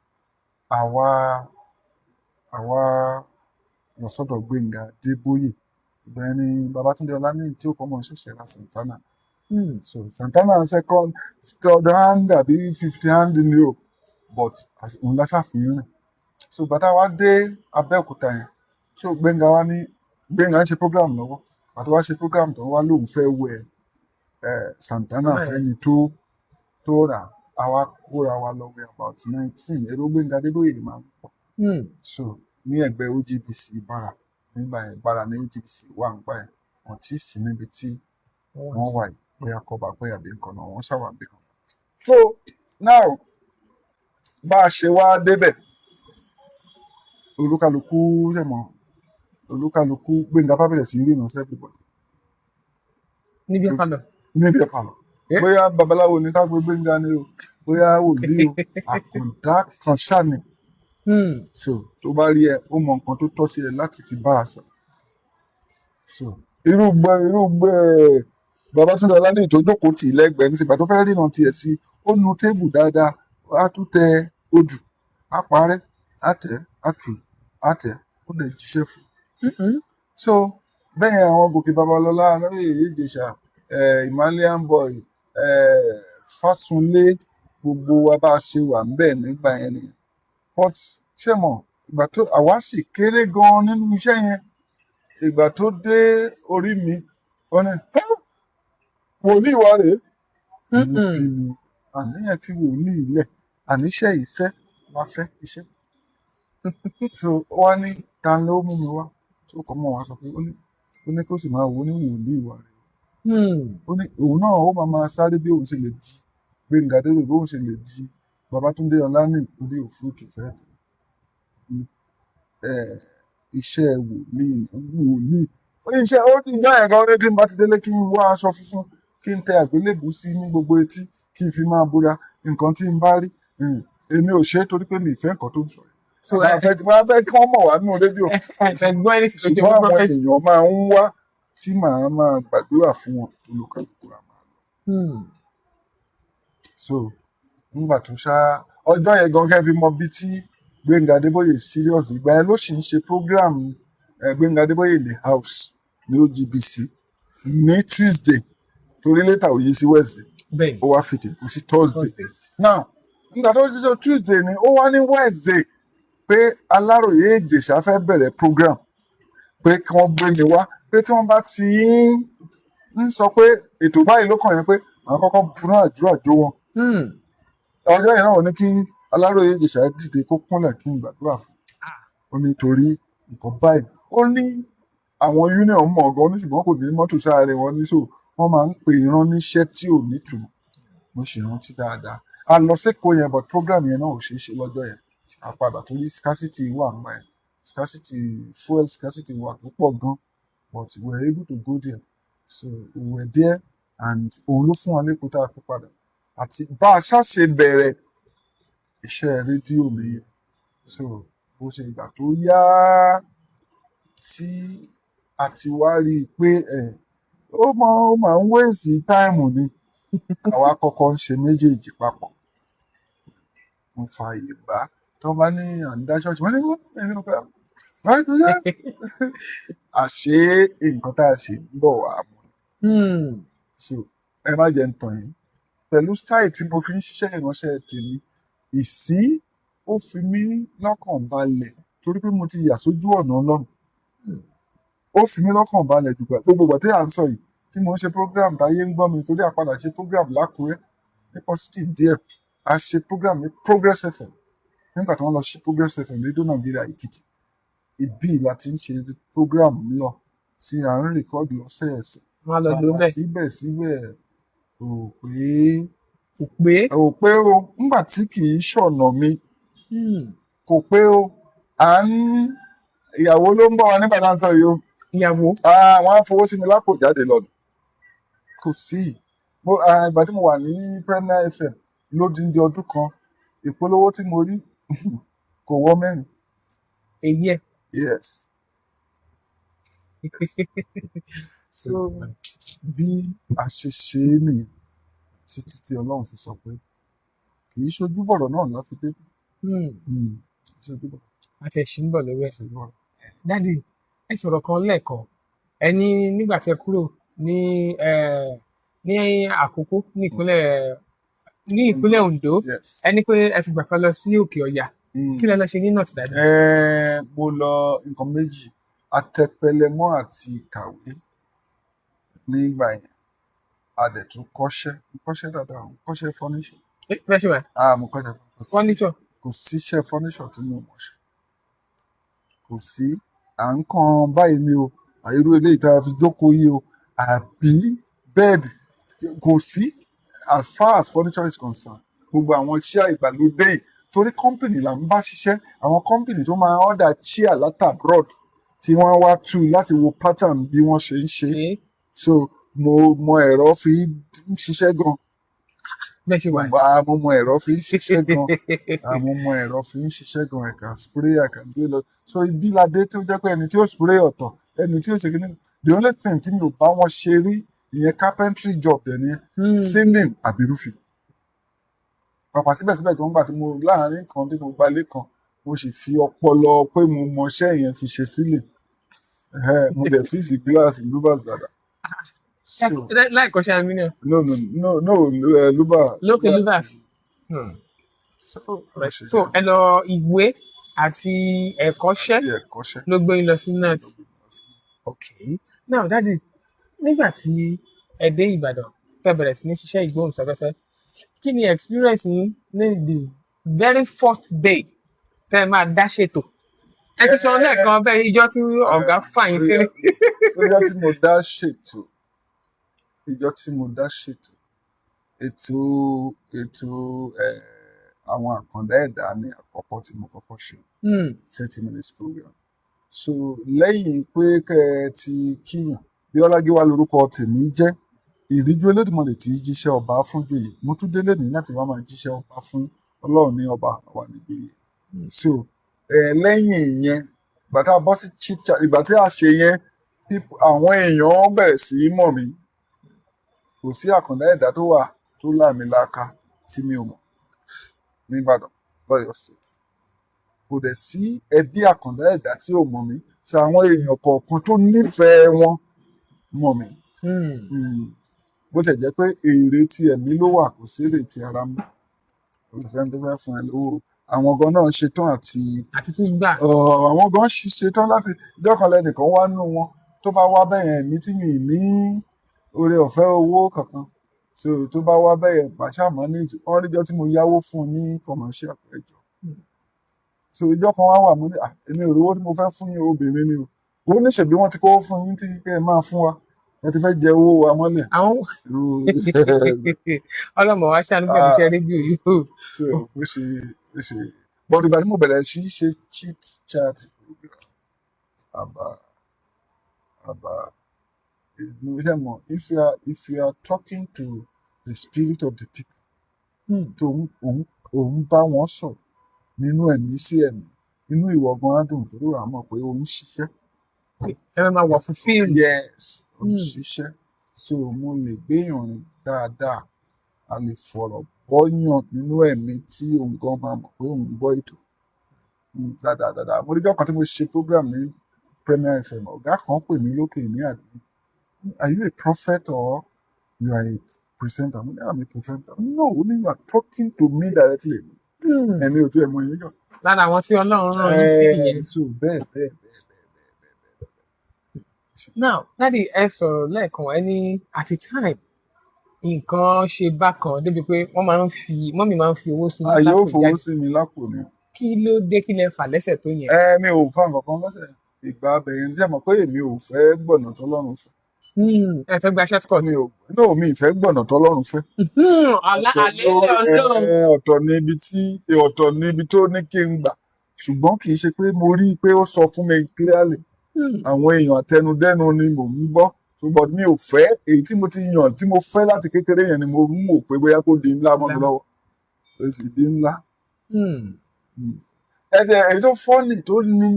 àwa lọ sọ́dọ̀ Gbénga Adébóyè. Ìgbà yẹn ni Babátúndé Ọláníyì tí òkú mọ̀ ṣẹ̀ṣẹ̀ ra Santana. So Santana second, third hand àbí fifth hand ni o, but òun la ṣàfihàn rìn. So bàtà wa dé Abẹ́òkúta yẹn, so Gbénga wa ní, Gbénga ń ṣe program lọ́wọ́. Bàtà wa ṣe program tó wá lóun fẹ́ wẹ̀ Santana fẹ́ni tó rà, àwa kóra wa lọ wẹ̀ about 19 èrò. Gbénga Adébóyè máa ń pọ̀. So ní ẹ̀gbẹ́ OGBC Ìbàrà nígbà yẹn, Ìbàrà ní OGBC wà nígbà yẹn, wọ́n ti sí níbi tí wọ́n wà yìí, bóyá kọba pé àbí nǹkan náà, wọ́n ṣàwà bí kan. So now, bá a ṣe wá débẹ̀, olúkálukú ṣẹ̀mọ̀, olúkálukú, Gbénga bá bẹ̀rẹ̀ sí í rìnà sí everybody. Níbi àpàlọ. Níbi ẹ̀pàlọ̀. Bóyá babaláwo ni ká gbé Gbénga ni o, bóyá wòlíì o, àkàndá kan ṣáà ni. So tó bá rí ẹ, ó mọ nǹkan tó tọ́ sí ẹ láti fi bá a sọ. So irú gbẹ Babátúndé Ọláníyì tó jókòó tì í lẹ́gbẹ̀ẹ́ ní sígbà tó fẹ́ ríran tiẹ̀ sí, ó nu tébù dáadáa, á tún tẹ odù, á parẹ́, á tẹ̀, á kì í, á tẹ̀, ó lè jíṣẹ́ fún un. So bẹ́ẹ̀ yẹn, àwọn Gòkè Babalọ́lá, Lóyè Ìjẹ̀ṣà, Himalayan Boy, Fásunlé, gbogbo wa bá a ṣe wà ńbẹ̀ nígbà yẹn nìyẹn. But ṣé mọ̀, ìgbà tó àwa sì kéré gan nínú iṣẹ́ yẹn, ìgbà tó dé orí mi, wọ́n ní, "Ah, wòlíì wa rèé." Inú bí mi. Àníyàn fi wòlíì lẹ̀, àníṣe iṣẹ́ la fẹ́ iṣẹ́. So ó wá ní ta ló mú mi wá, tó kọ́ mọ́ wa sọ pé ó ní kó sì máa wò ó ní wòlíì wa rèé. Ó ní òun náà ó máa máa sáré bí òun ṣe lè di Gbénga Adébóyè, bí òun ṣe lè di Babátúndé Ọláníyì orí òfúrufú fẹ́ iṣẹ́ wòlíì wòlíì iṣẹ́. Ó ní ìjọ yẹn gan ní tí n bá ti délé, kí n wá aṣọ funfun, kí n tẹ àgbélébùú sí ní gbogbo etí, kí n fi máa búra nǹkan tí n bá rí. Èmi ò ṣe é torí pé mi ì fẹ́ nǹkan tó ń sọ. So máa fẹ́ máa fẹ́ kí wọ́n mọ̀ wá nínú rédíò. Ẹ fẹ́ gbọ́ ẹni tó jẹ́ Ṣùgbọ́n àwọn prophecy. èèyàn máa ń wá tí màá máa gbàdúrà fún wọn, olúkálùkù àmà. So nígbà tó ṣá ọjọ́ yẹn gan, kẹ́ fi mọ bí tí Gbénga Adébóyè serious. Ìgbà yẹn ló sì ń ṣe program Gbénga Adébóyè in the house ní OGBC ní Tuesday, torí later ó yí sí Wednesday. Bẹ́ẹ̀ni. Ó wá fi tìkú sí Thursday. Thursday. Now, nígbà tó ti sọ Tuesday ni ó wá ní Wednesday pé Aláròyé Ìjẹ̀ṣà fẹ́ bẹ̀rẹ̀ program, pé kí wọ́n gbé mi wá, pé tí wọ́n bá ti ń sọ pé ètò báyìí ló kàn yẹn, pé àwọn kọ́kọ́ buná àdúrà jó wọn. Ọjọ́ yẹn náà, ó ní kí Aláròyé Ìjẹ̀ṣà dìde kó kúnlẹ̀ kí n gbàdúrà fún. Ó ní torí nǹkan báyìí, ó ní àwọn union mọ̀ gan, ó ní ṣùgbọ́n kò ní mọ́tò sáré wọn ní, so wọ́n máa ń pè rán níṣẹ́ tí ò nítumọ̀. Mo sì rántí dáadáa, a lọ sékòó yẹn, but program yẹn náà ò ṣeé ṣe lọ́jọ́ yẹn. A padà torí scarcity wà nígbà yẹn, scarcity fuel, scarcity wà tó pọ̀ gan, but we were able to go there. So we were there and òun ló fún wa lẹ́kọ̀ọ́ tá a fi padà àti bá a ṣàṣe bẹ̀rẹ̀ iṣẹ́ rédíò nìyẹn. So bó ṣe ìgbà tó yá tí a ti wá rí i pé ẹ̀ ó mọ ó máa ń waste time ni, àwa kọ́kọ́ ń ṣe méjèèjì papọ̀. Mo fa àyè gbà tó bá ní à ń dá ṣọ́ọ̀ṣì, wọ́n ní wọ́n èmi ò fẹ́ wọ́n ní ṣe àṣé nǹkan tá a ṣe ń bọ̀ wá mú. So ẹ má jẹ́ ń tàn yín, pẹ̀lú style tí mo fi ń ṣiṣẹ́ ìránṣẹ́ tèmi ìsí, ó fi mí lọ́kàn balẹ̀ torí pé mo ti yà sójú ọ̀nà Ọlọ́run. Ó fi mí lọ́kàn balẹ̀ jù gbà gbogbo ìgbà tí à ń sọ yìí tí mo ń ṣe program táyé ń gbọ́ mi, torí àpadà ṣe program lákùrẹ́ ní positive díẹ̀. A ṣe program ní Progress FM nígbà tí wọ́n lọ ṣe Progress FM rédíò Nàìjíríà Èkìtì. Ibí la ti ń ṣe program lọ tí à ń record lọ́sẹ̀ẹ̀sẹ̀. Wọn á lọ lò ó Bàbá bẹ́ẹ̀. Síbẹ̀síbẹ̀ kò pé. Kò pé. Kò pé o, nígbà tí kì í ṣọ̀nà mi. Kò pé o. À ń ìyàwó ló ń bọ̀ wá nígbà tá à ń sọ yìí o. Ìyàwó. Ah, wọ́n á fowó sí mi lápò jáde lọ. Kò sí mo ìgbà tí mo wà ní Premier FM lódindi ọdún kan, ìpolówó tí mo rí kò wọ 4. Èyí ẹ. Yes. So bí a ṣe ṣe é nìyẹn títí tí Ọlọ́run fi sọ pé kì í ṣojú bọ̀rọ̀ náà la fi dé. Kì í ṣojú bọ̀rọ̀. Àti ẹ̀sìn ń bọ̀ lórí ẹ̀. Ṣojú bọ̀rọ̀. Daddy, ẹ sọ̀rọ̀ kan lẹ́ẹ̀kan. Ẹ ní nígbà tí ẹ kúrò ní Àkókó ní ìpínlẹ̀ Ondo, Yes. ẹ ní pé ẹ fìgbà kan lọ sí Òkè Ọ̀yà. Kí lẹ lọ ṣe ní North, Daddy? Mo lọ nǹkan méjì: atẹpẹlẹmọ́ àti kàwé. Nígbà yẹn a dẹ̀ tún kọ́ṣẹ́. Mo kọ́ṣẹ́ dáadáa, mo kọ́ṣẹ́ furniture. Ẹ bẹ́ẹ̀ ṣe wà. Ah, mo kọ́ṣẹ́, kò sí Furniture. Kò síṣẹ́ furniture tí mo mọ̀ ṣe, kò sí. À ń kan báyìí ni o, irú eléyìí tá a fi jókòó yìí o, àbí bed, kò sí. As far as furniture is concerned, gbogbo àwọn chair ìgbàlódé yìí, torí company là ń bá ṣiṣẹ́, àwọn company tó máa order chair láti abroad tí wọ́n wá tú láti wo pattern bí wọ́n ṣe ń ṣe. Ṣe. So mo mọ ẹ̀rọ fi ń ṣiṣẹ́ gan. Bẹ́ẹ̀ ṣe wà. Ah, mo mọ ẹ̀rọ fi ń ṣiṣẹ́ gan. Ah, mo mọ ẹ̀rọ fi ń ṣiṣẹ́ gan. I can spray, I can do a lot. So ibi ládé tó jẹ́ pé ẹni tí ó spray ọ̀tọ̀, ẹni tí ó ṣe kíní. The only thing tí mi ò bá wọn ṣe rí, ìyẹn carpentry job dẹ̀ ni ceiling àbí roofing. Pàpà síbẹ̀síbẹ̀ tó ń gbà tí mo láàárín kan tí mo gbalé kan, mo sì fi ọpọlọ pé mo mọṣẹ́ yẹn fi ṣe ceiling. Mo dẹ̀ fix glass, louvers dáadáa. So Láì kọ́ṣẹ́ aluminium. No, louver. Lókè louvers. So Right. So ẹ lọ ìwé àti ẹ̀kọ́ṣẹ́ àti ẹ̀kọ́ṣẹ́ ló gbé yín lọ sí North. Okay. Now, Daddy, nígbà tí ẹ dé Ìbàdàn, tẹ́ bẹ̀rẹ̀ sí ní ṣiṣẹ́ ìgbóhùnsáfẹ́fẹ́, kí ni experience yín ní the very first day tẹ́ ẹ máa dá ṣètò? Ẹ ti sọ lẹ́ẹ̀kan bẹ́ẹ̀, ìjọ tí ọ̀gá fà yín sí. Ìjọ tí mo dá ṣètò, ìjọ tí mo dá ṣètò ètò àwọn àkàndá ẹ̀dá ní àkọ́kọ́ tí mo kọ́kọ́ ṣe, 30 minutes program. So lẹ́yìn pé kẹ́ ẹ ti kíyàn, Bíọ́lá Gíwá lórúkọ tèmi jẹ́, ìríjú Elédùmarè tí í jíṣẹ́ ọba fún joyè. Mo tún délé ní láti wá máa jíṣẹ́ ọba fún Ọlọ́run ní ọba, àwa níbí. So lẹ́yìn ìyẹn, ìgbà tá a bọ́ sí chit chat, ìgbà tí a ṣe yẹn, àwọn èèyàn bẹ̀rẹ̀ sí í mọ̀ mí. Kò sí àkàndá ẹ̀dá tó wà tó láàmìlaaka tí mi ò mọ̀ ní Ìbàdàn, lọ́yọ̀ State. Kò dẹ̀ sí ẹbí àkàndá ẹ̀dá tí ò mọ̀ mí. So àwọn èèyàn kọ̀ọ̀kan tó nífẹ̀ẹ́ wọn mọ̀ mí. Bó tẹ̀ jẹ́ pé èrè ti ẹ̀mí ló wà, kò sí èrè ti ara mọ́. Kò sẹ́ni tó fẹ́ fún ẹ lówó. Àwọn gan náà ṣetán àti àti tún gbà. Àwọn gan ṣetán láti ìjọ́ kan lẹ́nìkan wá nínú wọn tó bá wá bẹ́yẹn, èmi tí mi ní oore ọ̀fẹ́ owó kankan. So tó bá wá bẹ́yẹn, màá ṣáà manage. Wọ́n rí ijọ́ tí mo yáwó fún un ní commercial ẹjọ́. So ìjọ́ kan wá wà, mo ní, "Ah, èmi ò rówó tí mo fẹ́ fún yín, obìnrin ni o." Ó ní ṣèbí wọ́n ti kówó fún yín tí kẹ́ ẹ máa fún wa. Ẹ ti fẹ́ jẹ owó wa mọ́lẹ̀. Àwọn ọlọ́mọ wa ṣàánú pẹ̀lú iṣẹ́ rédíò yìí o. So ó ṣe. But ìgbà tí mo bẹ̀rẹ̀ sí í ṣe chit chat program, àbá àbá ṣe mọ̀, if you are talking to the spirit of the people, tó ń òun bá wọn sọ̀rọ̀ nínú ẹ̀mí sí ẹ̀mí, inú ìwọ gan á dùn torí wàá mọ̀ pé òun ṣiṣẹ́. Ẹ máa wà fulfilled. Yes, òun ṣiṣẹ́. So mo lè gbéyàn rìn dáadáa, a lè fọ̀rọ̀ bọ́yàn nínú ẹ̀mí tí òun gan máa mọ̀ pé òun gbọ́ ètò dáadáa dáadáa. Mo rí ọjọ́ kan tí mo ṣe program ní Premier FM, ọ̀gá kan pè mí lókè ní àdúgbò, "Are you a prophet or you are a presenter?" Mo ní, "I'm a presenter." "No," ó ní, "you are talking to me directly." Ẹ̀mí ò tí ẹ̀ mọ yín gan. Lára àwọn tí Ọlọ́run rán yín sí nìyẹn. So bẹ́ẹ̀ bẹ́ẹ̀ bẹ́ẹ̀ bẹ́ẹ̀ bẹ́ẹ̀ bẹ́ẹ̀ bẹ́ẹ̀. Now, Daddy, ẹ sọ̀rọ̀ lẹ́ẹ̀kan, ẹ ní at a time nǹkan ṣe bákan débi pé wọ́n máa ń fi mummy máa ń fi owó sí yín Àyè ó lápò fowó jáde. sí mi lápò ni. Kí ló dé? Kí lẹ fà lẹ́sẹ̀ tó yẹn? Ẹ mi ò fa nǹkan kan lọ́sẹ̀ ìgbà abẹ̀yẹn jẹ́ mọ̀ pé èmi ò fẹ́ gbọ̀nà tọ́lọ́run fẹ́. Ẹ fẹ́ gba short cut. Mi ò, no, mi ì fẹ́ gbọ̀nà tọ́lọ́run fẹ́. Àlá Ọ̀tọ̀ àlẹ́ ló Ọlọ́run. Ẹ ọ̀tọ̀ ní ibi tí ọ̀tọ̀ ní ibi tó ní kí n gbà, ṣùgbọ́n kì í ṣe pé mo rí i pé ó sọ fún mi clearly. Àwọn èèyàn àtẹnudẹ́nu ni mò ń gbọ́, ṣùgbọ́n mi ò fẹ́ èyí tí mo ti yàn tí mo fẹ́ láti kékeré yẹn ni mo ń wò pé bóyá kó di ńlá mọ́ mi lọ́wọ́, ó sì di ńlá. Ẹ̀jẹ̀ èyí tó funny tó ní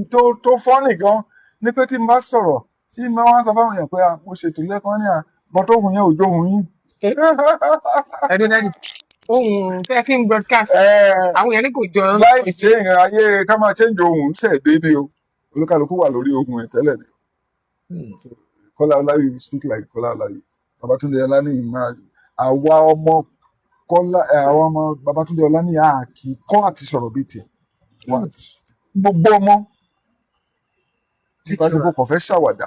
tó funny gan ni pé tí n bá sọ̀rọ̀, tí n bá wá sọ fáwọn èèyàn pé, "Ah, mo ṣètò lẹ́kọ̀ọ́ ní à bọ́ tó hùn yẹn ò jó hùn yín." Ẹdún Daddy, ohun tẹ́ fi ń broadcast, àwọn èèyàn ní kò jọ. Láì ṣe ìrìn ayé ká máa change ohùn ṣẹ̀ dé ni o, olúkálukú wà lórí ohùn ẹ̀ tẹ́lẹ̀ ni. Kọ́lá Ọláyí speak like Kọ́lá Ọláyí. Babátúndé Ọláníyì máa àwa ọmọ Kọ́lá ẹ̀, àwa ọmọ Babátúndé Ọláníyì a kì í kọ́ àti sọ̀rọ̀ bíi tiẹ̀. Gbogbo ọmọ tí bá ṣe kó kàn fẹ́ ṣàwàdà,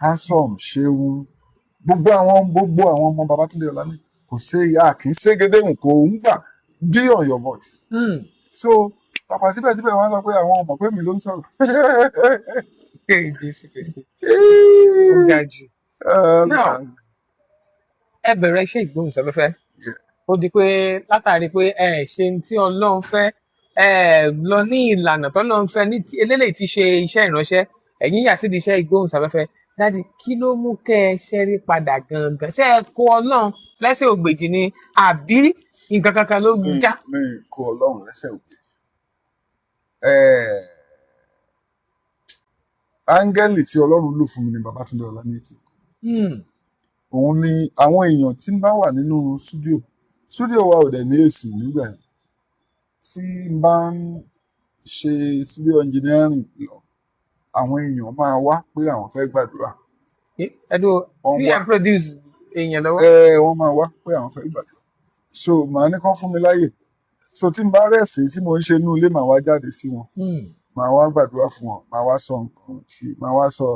handsome, ṣeun, gbogbo àwọn ọmọ Babátúndé Ọláníyì kò sí a kì í ségedéhùn kò ń gbà be on your voice. So pàpà síbẹ̀síbẹ̀ wọ́n sọ pé àwọn ọmọ pé mi ló ń sọ̀rọ̀. Jésù Kristi, ó ga jù. Now, ẹ bẹ̀rẹ̀ iṣẹ́ ìgbóhùnsáfẹ́fẹ́. Ó di pé látàrí pé ẹ ṣe ní tí Ọlọ́run fẹ́, ẹ lọ ní ìlànà tọ́lọ́run fẹ́ ní tí eléyìí ti ṣe iṣẹ́ ìránṣẹ́, ẹ̀yin yà sídìí iṣẹ́ ìgbóhùnsáfẹ́fẹ́. Daddy, kí ló mú kẹ́ ẹ ṣẹ́rí padà gangan? Ṣé ẹ kó Ọlọ́run lẹ́sẹ̀ ògbèjì ni àbí nǹkan kankan ló já? Mi kó Ọlọ́run lẹ́sẹ̀ òkè. Áńgẹ́lì tí Ọlọ́run lò fún mi ni Babátúndé Ọláníyì. Òun ni àwọn èèyàn tí ń bá wà nínú studio. Studio wa ò dẹ̀ ní AC nígbà yẹn. Tí n bá ń ṣe studio engineering lọ, àwọn èèyàn máa wá pé àwọn fẹ́ gbàdúrà. Ẹdùn Wọ́n tí wá. ẹ produce èèyàn lọ́wọ́. Ẹ wọ́n máa wá pé àwọn fẹ́ gbàdúrà. So màá ní kán fún mi láyè. So tí n bá rest tí mo ń ṣe inú ilé, màá wá jáde sí wọn. Màá wá gbàdúrà fún wọn, màá wá sọ nǹkan tí màá wá sọ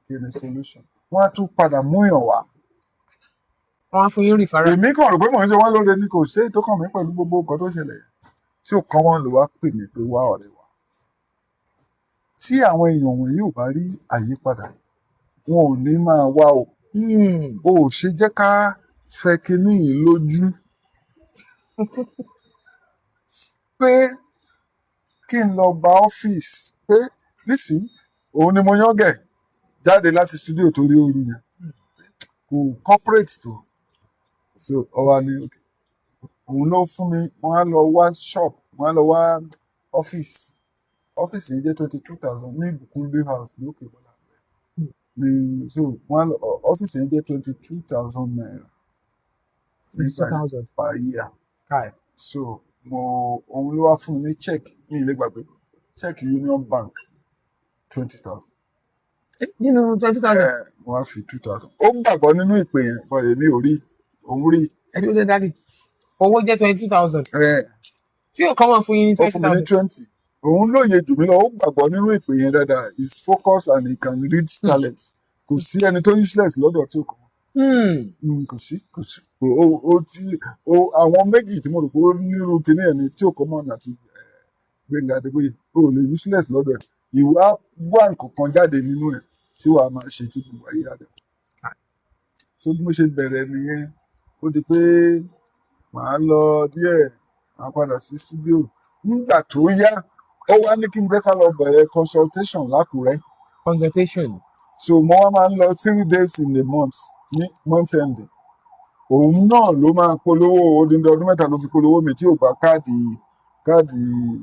kí ni solution. Wọ́n á tún padà mú èèyàn wá. Wọ́n á fún yín referral. Èmi kàn rò pé mò ń ṣe wọ́n lóore ni, kò ṣe é tó kàn mí pẹ̀lú gbogbo nǹkan tó ṣẹlẹ̀ yẹn. Tí ò kàn wọ́n ló wá pè mí pé, "Wá, ọ̀rẹ́ wa." Tí àwọn èèyàn wọ̀nyí ò bá rí àyípadà, wọn ò ní máa wá o. O ò ṣe jẹ́ ká fẹ́ kinní yìí lójú pé kí n lọ gba ọ́fíìsì pé nísìnyí òun ni mo yángẹ̀ jáde láti studio torí ooru yẹn kò corporate tó. So ọwa ni okay. Òun ló fún mi. Wọ́n á lọ wá shop, wọ́n á lọ wá ọ́fíìsì. Ọ́fíìsì yìí jẹ́ 22,000 ní Ìbùkúnlé House ní Òkè Bọ́lá ní. So wọ́n á lọ ọ́fíìsì yìí jẹ́ ₦22,000 twenty two nígbà yẹn thousand per year. Kai. So mo òun ló wá fún mi ní check, mi ì lè gbàgbé check Union Bank, 20,000. Nínú 20,000? Mo wá fi 2,000. Ó gbàgbọ́ nínú ìpè yẹn, but èmi ò rí, òun rí. Ẹ dúró dé, daddy, owó jẹ́ 22,000 tí ò kọ́ mọ̀ fún yín ní Ó twenty fún mi ní thousand. 20. Òun lóye jù mí lọ, ó gbàgbọ́ nínú ìpè yẹn dáadáa. He is focused and he can read talents. Kò sí ẹni tó useless lọ́dọ̀ tí ó kàn. Kò sí, kò sí. Ó ti ó àwọn méjì tí mo rò pé ó nírú kinní ẹ̀ ni tí ò kọ́ mọ̀ àti Gbénga Adébóyè. O ò lè useless lọ́dọ̀ ẹ̀. Ìwà wá nǹkan kan jáde nínú ẹ̀ tí wàá máa ṣe tí gbogbo ayé á dẹ̀. So bí mo ṣe bẹ̀rẹ̀ nìyẹn. Ó di pé màá lọ díẹ̀, màá padà sí studio. Nígbà tó yá, ó wá ní kí n jẹ́ ká lọ bẹ̀rẹ̀ consultation l'Ákùrẹ́. Consultation. So mo wá máa ń lọ 3 days in a month ní month ending. Òun náà ló máa polówó. Odindi ọdún 3 ló fi polówó mi tí ò gba káàdì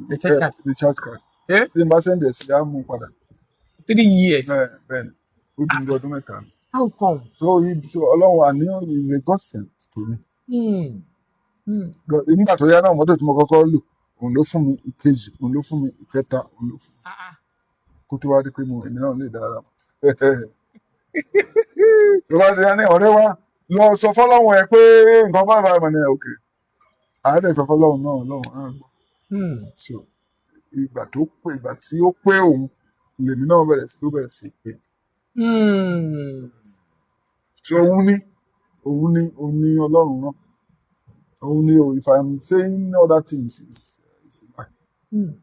Recharge card. Recharge card. Eh? Bí n bá send ẹ̀ sí, á mú un padà. 3 years? Bẹ́ẹ̀ ni, odindi ọdún 3 ni. How come? So Ọlọ́run àní is a God sent to me. Nígbà tó yá náà, mọ́tò tí mo kọ́kọ́ lò, òun ló fún mi. Ìkejì, òun ló fún mi. Ìkẹta, òun ló fún mi. Ah, ah. Kó tó wá di pé mo èmi náà lè dára mọ́. Ló bá ti yá ní ọ̀rẹ́ wa lọ sọ fọ́lọ́run ẹ pé nǹkan bá bá ní òkè àádẹ́ sọ fọ́lọ́run náà, Ọlọ́run á gbọ́. So ìgbà tó pé, ìgbà tí ó pé òun lèmi náà bẹ̀rẹ̀ sí, tó bẹ̀rẹ̀ sí pé. So òun ni Ọlọ́run náà, òun ni o. If I'm saying other things, it's a lie.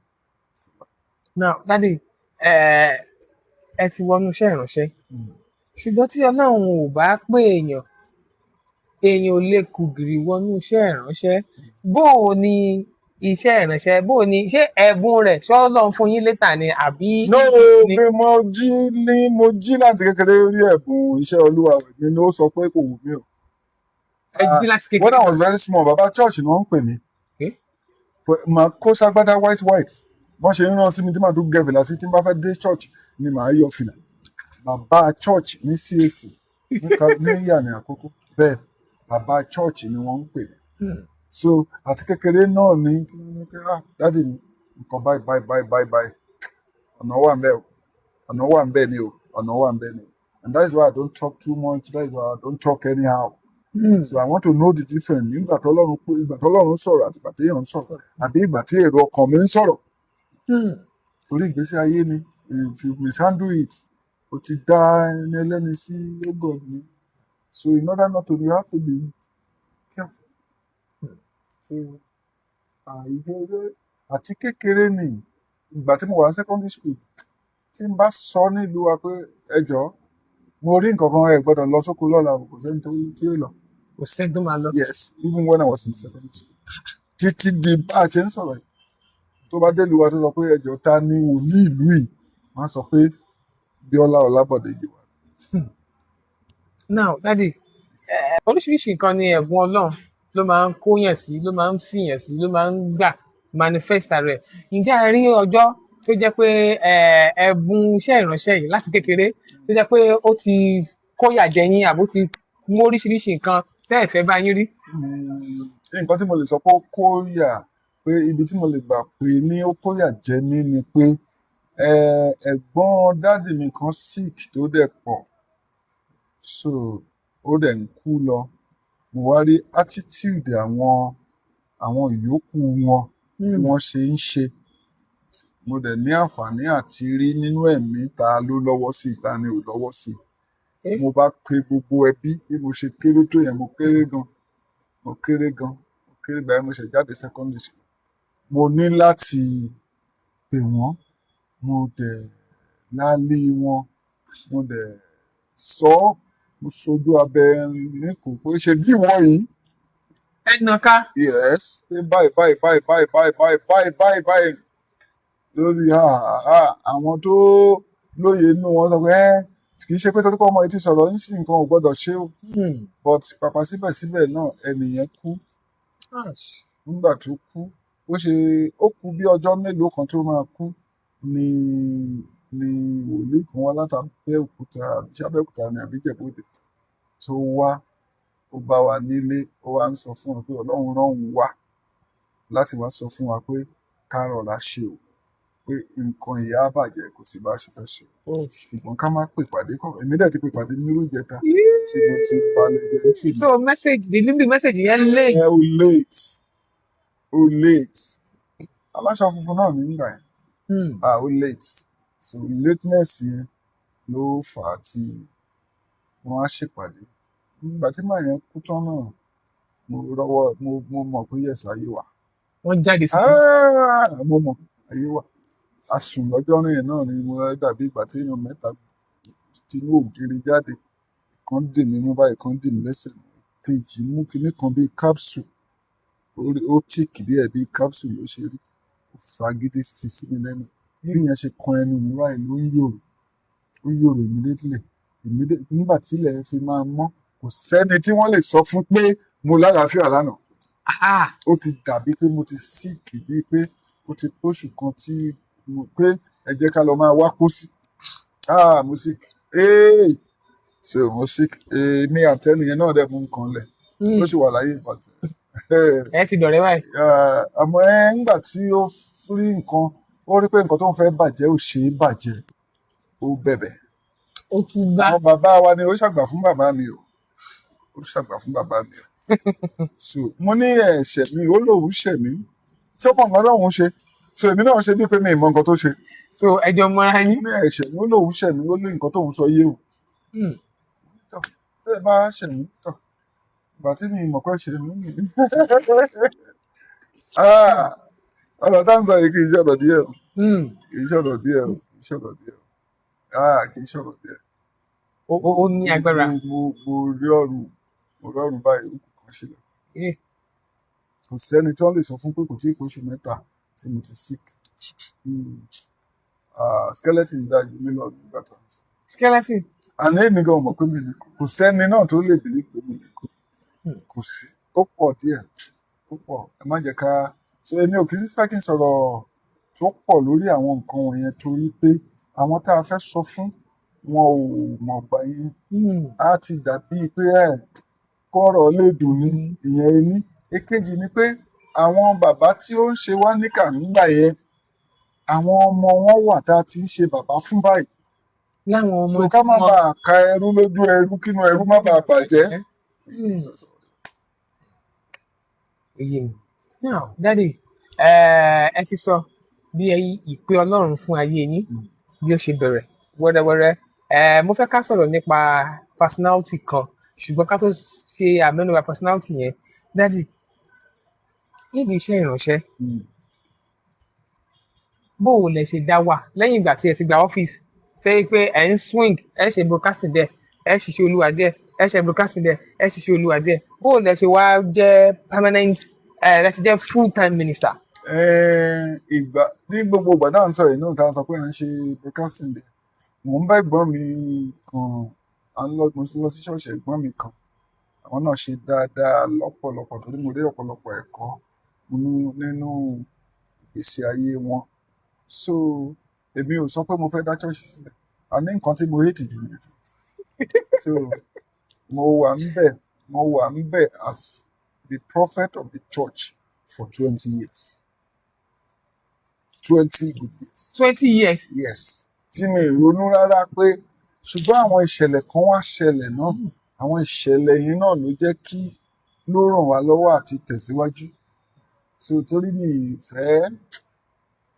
Now, daddy, ẹ ti wọnú iṣẹ́ ìránṣẹ́, ṣùgbọ́n tí Ọlọ́run ò bá pè èèyàn, èèyàn ò lè kùgìrì wọnú iṣẹ́ ìránṣẹ́. Bó o ní iṣẹ́ ìránṣẹ́, bó o ní ṣé ẹ̀bùn rẹ̀ ṣé Ọlọ́run fún yín later ni àbí No. ni? Pé mo jí láti kékeré rí ẹ̀bùn iṣẹ́ Olúwa mi ni ó sọ pé kò wù mí o. Ẹ jí láti When kékeré. I was very small, baba church ni wọ́n ń pè mí. Okay. Pé màá kó ságbádá white white, wọ́n ṣe ń rán sí mi tí màá tún gẹ fìlà sí. Tí n bá fẹ́ dé church ni màá yọ fìlà. Bàbá church ní CAC ní Ìyànà Àkókò bẹ́ẹ̀, bàbá church ni wọ́n ń pè mí. So àti kékeré náà ni tí wọ́n ní pé, "Ah, daddy mi, nǹkan báyìí báyìí báyìí báyìí báyìí, ọ̀nà wà ń bẹ̀ o, ọ̀nà wà ń bẹ̀ ni o, ọ̀nà wà ń bẹ̀ ni o." And that is why I don't talk too much. That is why I don't talk anyhow. So I want to know the difference nígbà tó Ọlọ́run pé, ìgbà tó Ọlọ́run sọ̀rọ̀ àti ìgbà tí èèyàn ń sọ̀rọ̀ àbí ìgbà tí èrò ọkàn mi ń sọ̀rọ̀. Torí ìgbésí ayé ni, if you mishandle it, o ti dá ẹni ẹlẹ́ni sí ọgọ́ ni. So in order not to, you have to be careful. So àìbẹ̀rẹ̀ àti kékeré ni. Ìgbà tí mo wà ní secondary school, tí n bá sọ nílùú wa pé ẹ jọ̀ọ́, mo rí nǹkan kan, ẹ gbọ́dọ̀ lọ sóko lọ́la, kò sẹ́ni tó tí ó lọ. Kò sẹ́ni tó máa lọ. Yes, even when I was in secondary school, títí di bá a ṣe ń sọ̀rọ̀ yìí, tó bá dé ìlú wa, tó sọ pé ẹ jọ̀ọ́, ta ni wòlíì ìlú yìí, wọ́n á sọ pé Bíọ́lá Ọlábọ̀dé yìí wà. Now, daddy, oríṣiríṣi nǹkan ni ẹ̀bùn Ọlọ́run ló máa ń kóyàn sí, ló máa ń fìyàn sí, ló máa ń gbà manifest rẹ̀. Ǹjẹ́ a rí ọjọ́ tó jẹ́ pé ẹ̀bùn iṣẹ́ ìránṣẹ́ yìí láti kékeré tó jẹ́ pé ó ti kóyà jẹ yín àbó ti mú oríṣiríṣi nǹkan tẹ́ ẹ̀ fẹ́ bá yín rí? Nǹkan tí mo lè sọ pé ó kóyà, pé ibi tí mo lè gbà pé ní ó kóyà jẹ mí ni pé ẹ̀gbọ́n daddy mi kan sick tó dẹ̀ pọ̀, so ó dẹ̀ ń kú lọ. Mo wá rí attitude àwọn ìyókù wọn bí wọ́n ṣe ń ṣe. Mo dẹ̀ ní àǹfààní àti rí nínú ẹ̀mí ta ló lọ́wọ́ sí, ta ni ò lọ́wọ́ sí. Mo bá pe gbogbo ẹbí. Bí mo ṣe kéré tó yẹn, mo kéré gan, mo kéré gan, mo kéré gbà yẹn, mo ṣe jáde secondary school. Mo ní láti pè wọ́n, mo dẹ̀ lálé wọn, mo dẹ̀ sọ ọ́, mo sojú abẹ níkùú pé ṣe bí ìwọ yìí. Ẹ nà ká. Yes, pé báyìí báyìí báyìí báyìí báyìí báyìí báyìí báyìí báyìí lórí àwọn tó lóye inú wọn sọ pé ẹ kì í ṣe pé torí pé ọmọ yìí ti sọ̀rọ̀ yín sí nǹkan ò gbọ́dọ̀ ṣe o. But pàpà síbẹ̀síbẹ̀ náà, ẹnìyẹn kú. Nígbà tó kú, ó ṣe ó kú bí ọjọ́ mélòó kan tó máa kú ni ni wòlíì kan wá láti Abẹ́òkúta, ṣé Abẹ́òkúta ni àbí Ìjẹ̀bú-Òde, tó wá, ó bá wa nílé, ó wá ń sọ fún wa pé Ọlọ́run rán òun wá láti wá sọ fún wa pé ká rọra ṣe o, pé nǹkan ìyá bàjẹ́, kò sí bá a ṣe fẹ́ ṣe, ṣùgbọ́n ká má pè pàdé kọ́. Èmi dẹ̀ ti pè pàdé nírú ìjẹta tí mo ti balẹ̀ jẹ́ ní tì mí. So message, delivery message yẹn late. Ẹ ó late, ó late. Aláṣọ funfun náà nígbà yẹn. Ah, ó late. So lateness yẹn ló fà á tí wọ́n á ṣèpàdé. Nígbà tí màá yẹn kú tán náà, mo rọwọ́, mo mọ̀ pé yes, ayé wà. Wọ́n jáde sí. Ah, mo mọ̀ ayé wà. A sùn lọ́jọ́ yẹn náà ni mo dàbí ìgbà tí èèyàn mẹ́ta tinú ògiri jáde. Kan dì mí mú báyìí, kan dì mí lẹ́sẹ̀. Kejì mú kinní kan bíi capsule. Ó thick díẹ̀, bíi capsule ló ṣe rí. Ó fagídí fi sí mi lẹ́nu. Bí yẹn ṣe kan ẹnu mi báyìí ló ń yòrò. Ó yòrò immediately. Immediately nígbà tí ilẹ̀ fi máa mọ́, kò sẹ́ni tí wọ́n lè sọ fún pé mo lálàáfíà lánàá. Ó ti dàbí pé mo ti sick, bíi pé ó ti póṣù kan tí mo pé ẹ jẹ́ ká lọ máa wá pósí. Ah, mo sick. Hey! So mo sick. Èmi àtẹnìyẹn náà dẹ̀ mú nǹkan lẹ̀. Ó sì wà láyé ìbàdàn. Ẹ ti dọ̀rẹ́ báyìí. Àmọ́ ẹ ńgbà tí ó rí nǹkan, ó rí pé nǹkan tó ń fẹ́ bàjẹ́ ò ṣe é bàjẹ́, ó bẹ̀bẹ̀. Ó tún bá. Àwọn bàbá wa ni ó ṣàgbà fún bàbá mi o. Ó ṣàgbà fún bàbá mi o. So mo ní ẹ̀ṣẹ̀ mi, ó lóun ṣẹ̀ mí. Ṣé ó mọ nǹkan tóun ṣe? So èmi náà ṣe bíi pé mi ì mọ nǹkan tó ṣe. So ẹjọ́ mọ́ra yín. Mo ní ẹ̀ṣẹ̀ mi, ó lóun ṣẹ̀ mí, ó ní nǹkan tóun sọ yé o. Tọ́, bí ẹ bá ṣẹ̀ mí, tọ́, ìgbà tí mi mọ̀ pé ṣẹ̀ mí nìyí. Ah, ọ̀rọ̀ tá ń sọ yìí kì í ṣọ̀rọ̀ díẹ̀ o. Kì í ṣọ̀rọ̀ díẹ̀ o. Kì í ṣọ̀rọ̀ díẹ̀ o. Ah, kì í ṣọ̀rọ̀ díẹ̀. Ó ní agbára. Mo rí ọ̀run, mo rí ọ̀run báyìí, ó kù kan sílẹ̀. Kò sẹ́ni tí wọ́n lè sọ fún pé kò tí ì pé oṣù mẹ́ta tí mo ti sick. Ah, skeleton dá ju mí lọ nígbà tá à ń sọ. Skeleton? Àní èmi gan mọ̀ pé mi ní kú. Kò sẹ́ni náà tó lè believe pé mi ní kú. Kò sí. Ó pọ̀ díẹ̀. Ó pọ̀. Ẹ má jẹ́ ká. So èmi ò kì í fẹ́ kí n sọ̀rọ̀ tó pọ̀ lórí àwọn nǹkan wọ̀nyẹn torí pé àwọn tá a fẹ́ sọ fún wọn ò mọ̀ gbà yẹn. Á ti dàbí pé ẹ kọ́rọ̀ lè dùn ní ìyẹn ení. Èkejì ni pé àwọn bàbá tí ó ń ṣe wá níkà ńgbà yẹn, àwọn ọmọ wọn wà tá a ti ń ṣe bàbá fún báyìí. Láwọn ọmọ So ká tí má wọ́n bàa ka ẹrú lójú ẹrú, kínú ẹrú má bàa bàjẹ́. Oyè mi. Now, Daddy, ẹ ti sọ bí ìpè Ọlọ́run fún ayé yín bí ó ṣe bẹ̀rẹ̀ wẹ́rẹ́wẹ́rẹ́. Mo fẹ́ ká sọ̀rọ̀ nípa personality kan, ṣùgbọ́n ká tó ṣe àmẹ́nubà personality yẹn, Daddy, nídìí iṣẹ́ ìránṣẹ́, bó o lẹ ṣe dá wà lẹ́yìn ìgbà tí ẹ ti gba ọ́fíìsì, tẹ́ pé ẹ ń swing, ẹ ṣe broadcasting díẹ̀, ẹ ṣiṣẹ́ Olúwa díẹ̀, ẹ ṣe broadcasting díẹ̀, ẹ ṣiṣẹ́ Olúwa díẹ̀, bó o lẹ ṣe wá jẹ́ permanent, ẹ lẹ ṣe jẹ́ full time minister? Ìgbà ní gbogbo ìgbà náà ń sọ yìí náà tá a sọ pé à ń ṣe broadcasting díẹ̀, mò ń bá ẹ̀gbọ́n mi kan, à ń lọ, mo lọ sí ṣọ́ọ̀ṣì ẹ̀gbọ́n mi kan. Àwọn náà ṣe dáadáa lọ́pọ̀lọpọ̀ torí mo rí ọ̀pọ̀lọpọ̀ ẹ̀kọ́ nínú ìgbésí ayé wọn. So èmi ò sọ pé mo fẹ́ dá ṣọ́ọ̀ṣì sílẹ̀. A ní nǹkan tí mo hate jù nìyẹn. So mo wà ńbẹ̀ as the prophet of the church for 20 years. 20 good years. 20 years? Yes. Tí mi ronú rárá pé ṣùgbọ́n àwọn ìṣẹ̀lẹ̀ kan wá ṣẹlẹ̀ náà. Àwọn ìṣẹ̀lẹ̀ yẹn náà ló jẹ́ kí ló ràn wá lọ́wọ́ àti tẹ̀síwájú. So torí mi ìfẹ́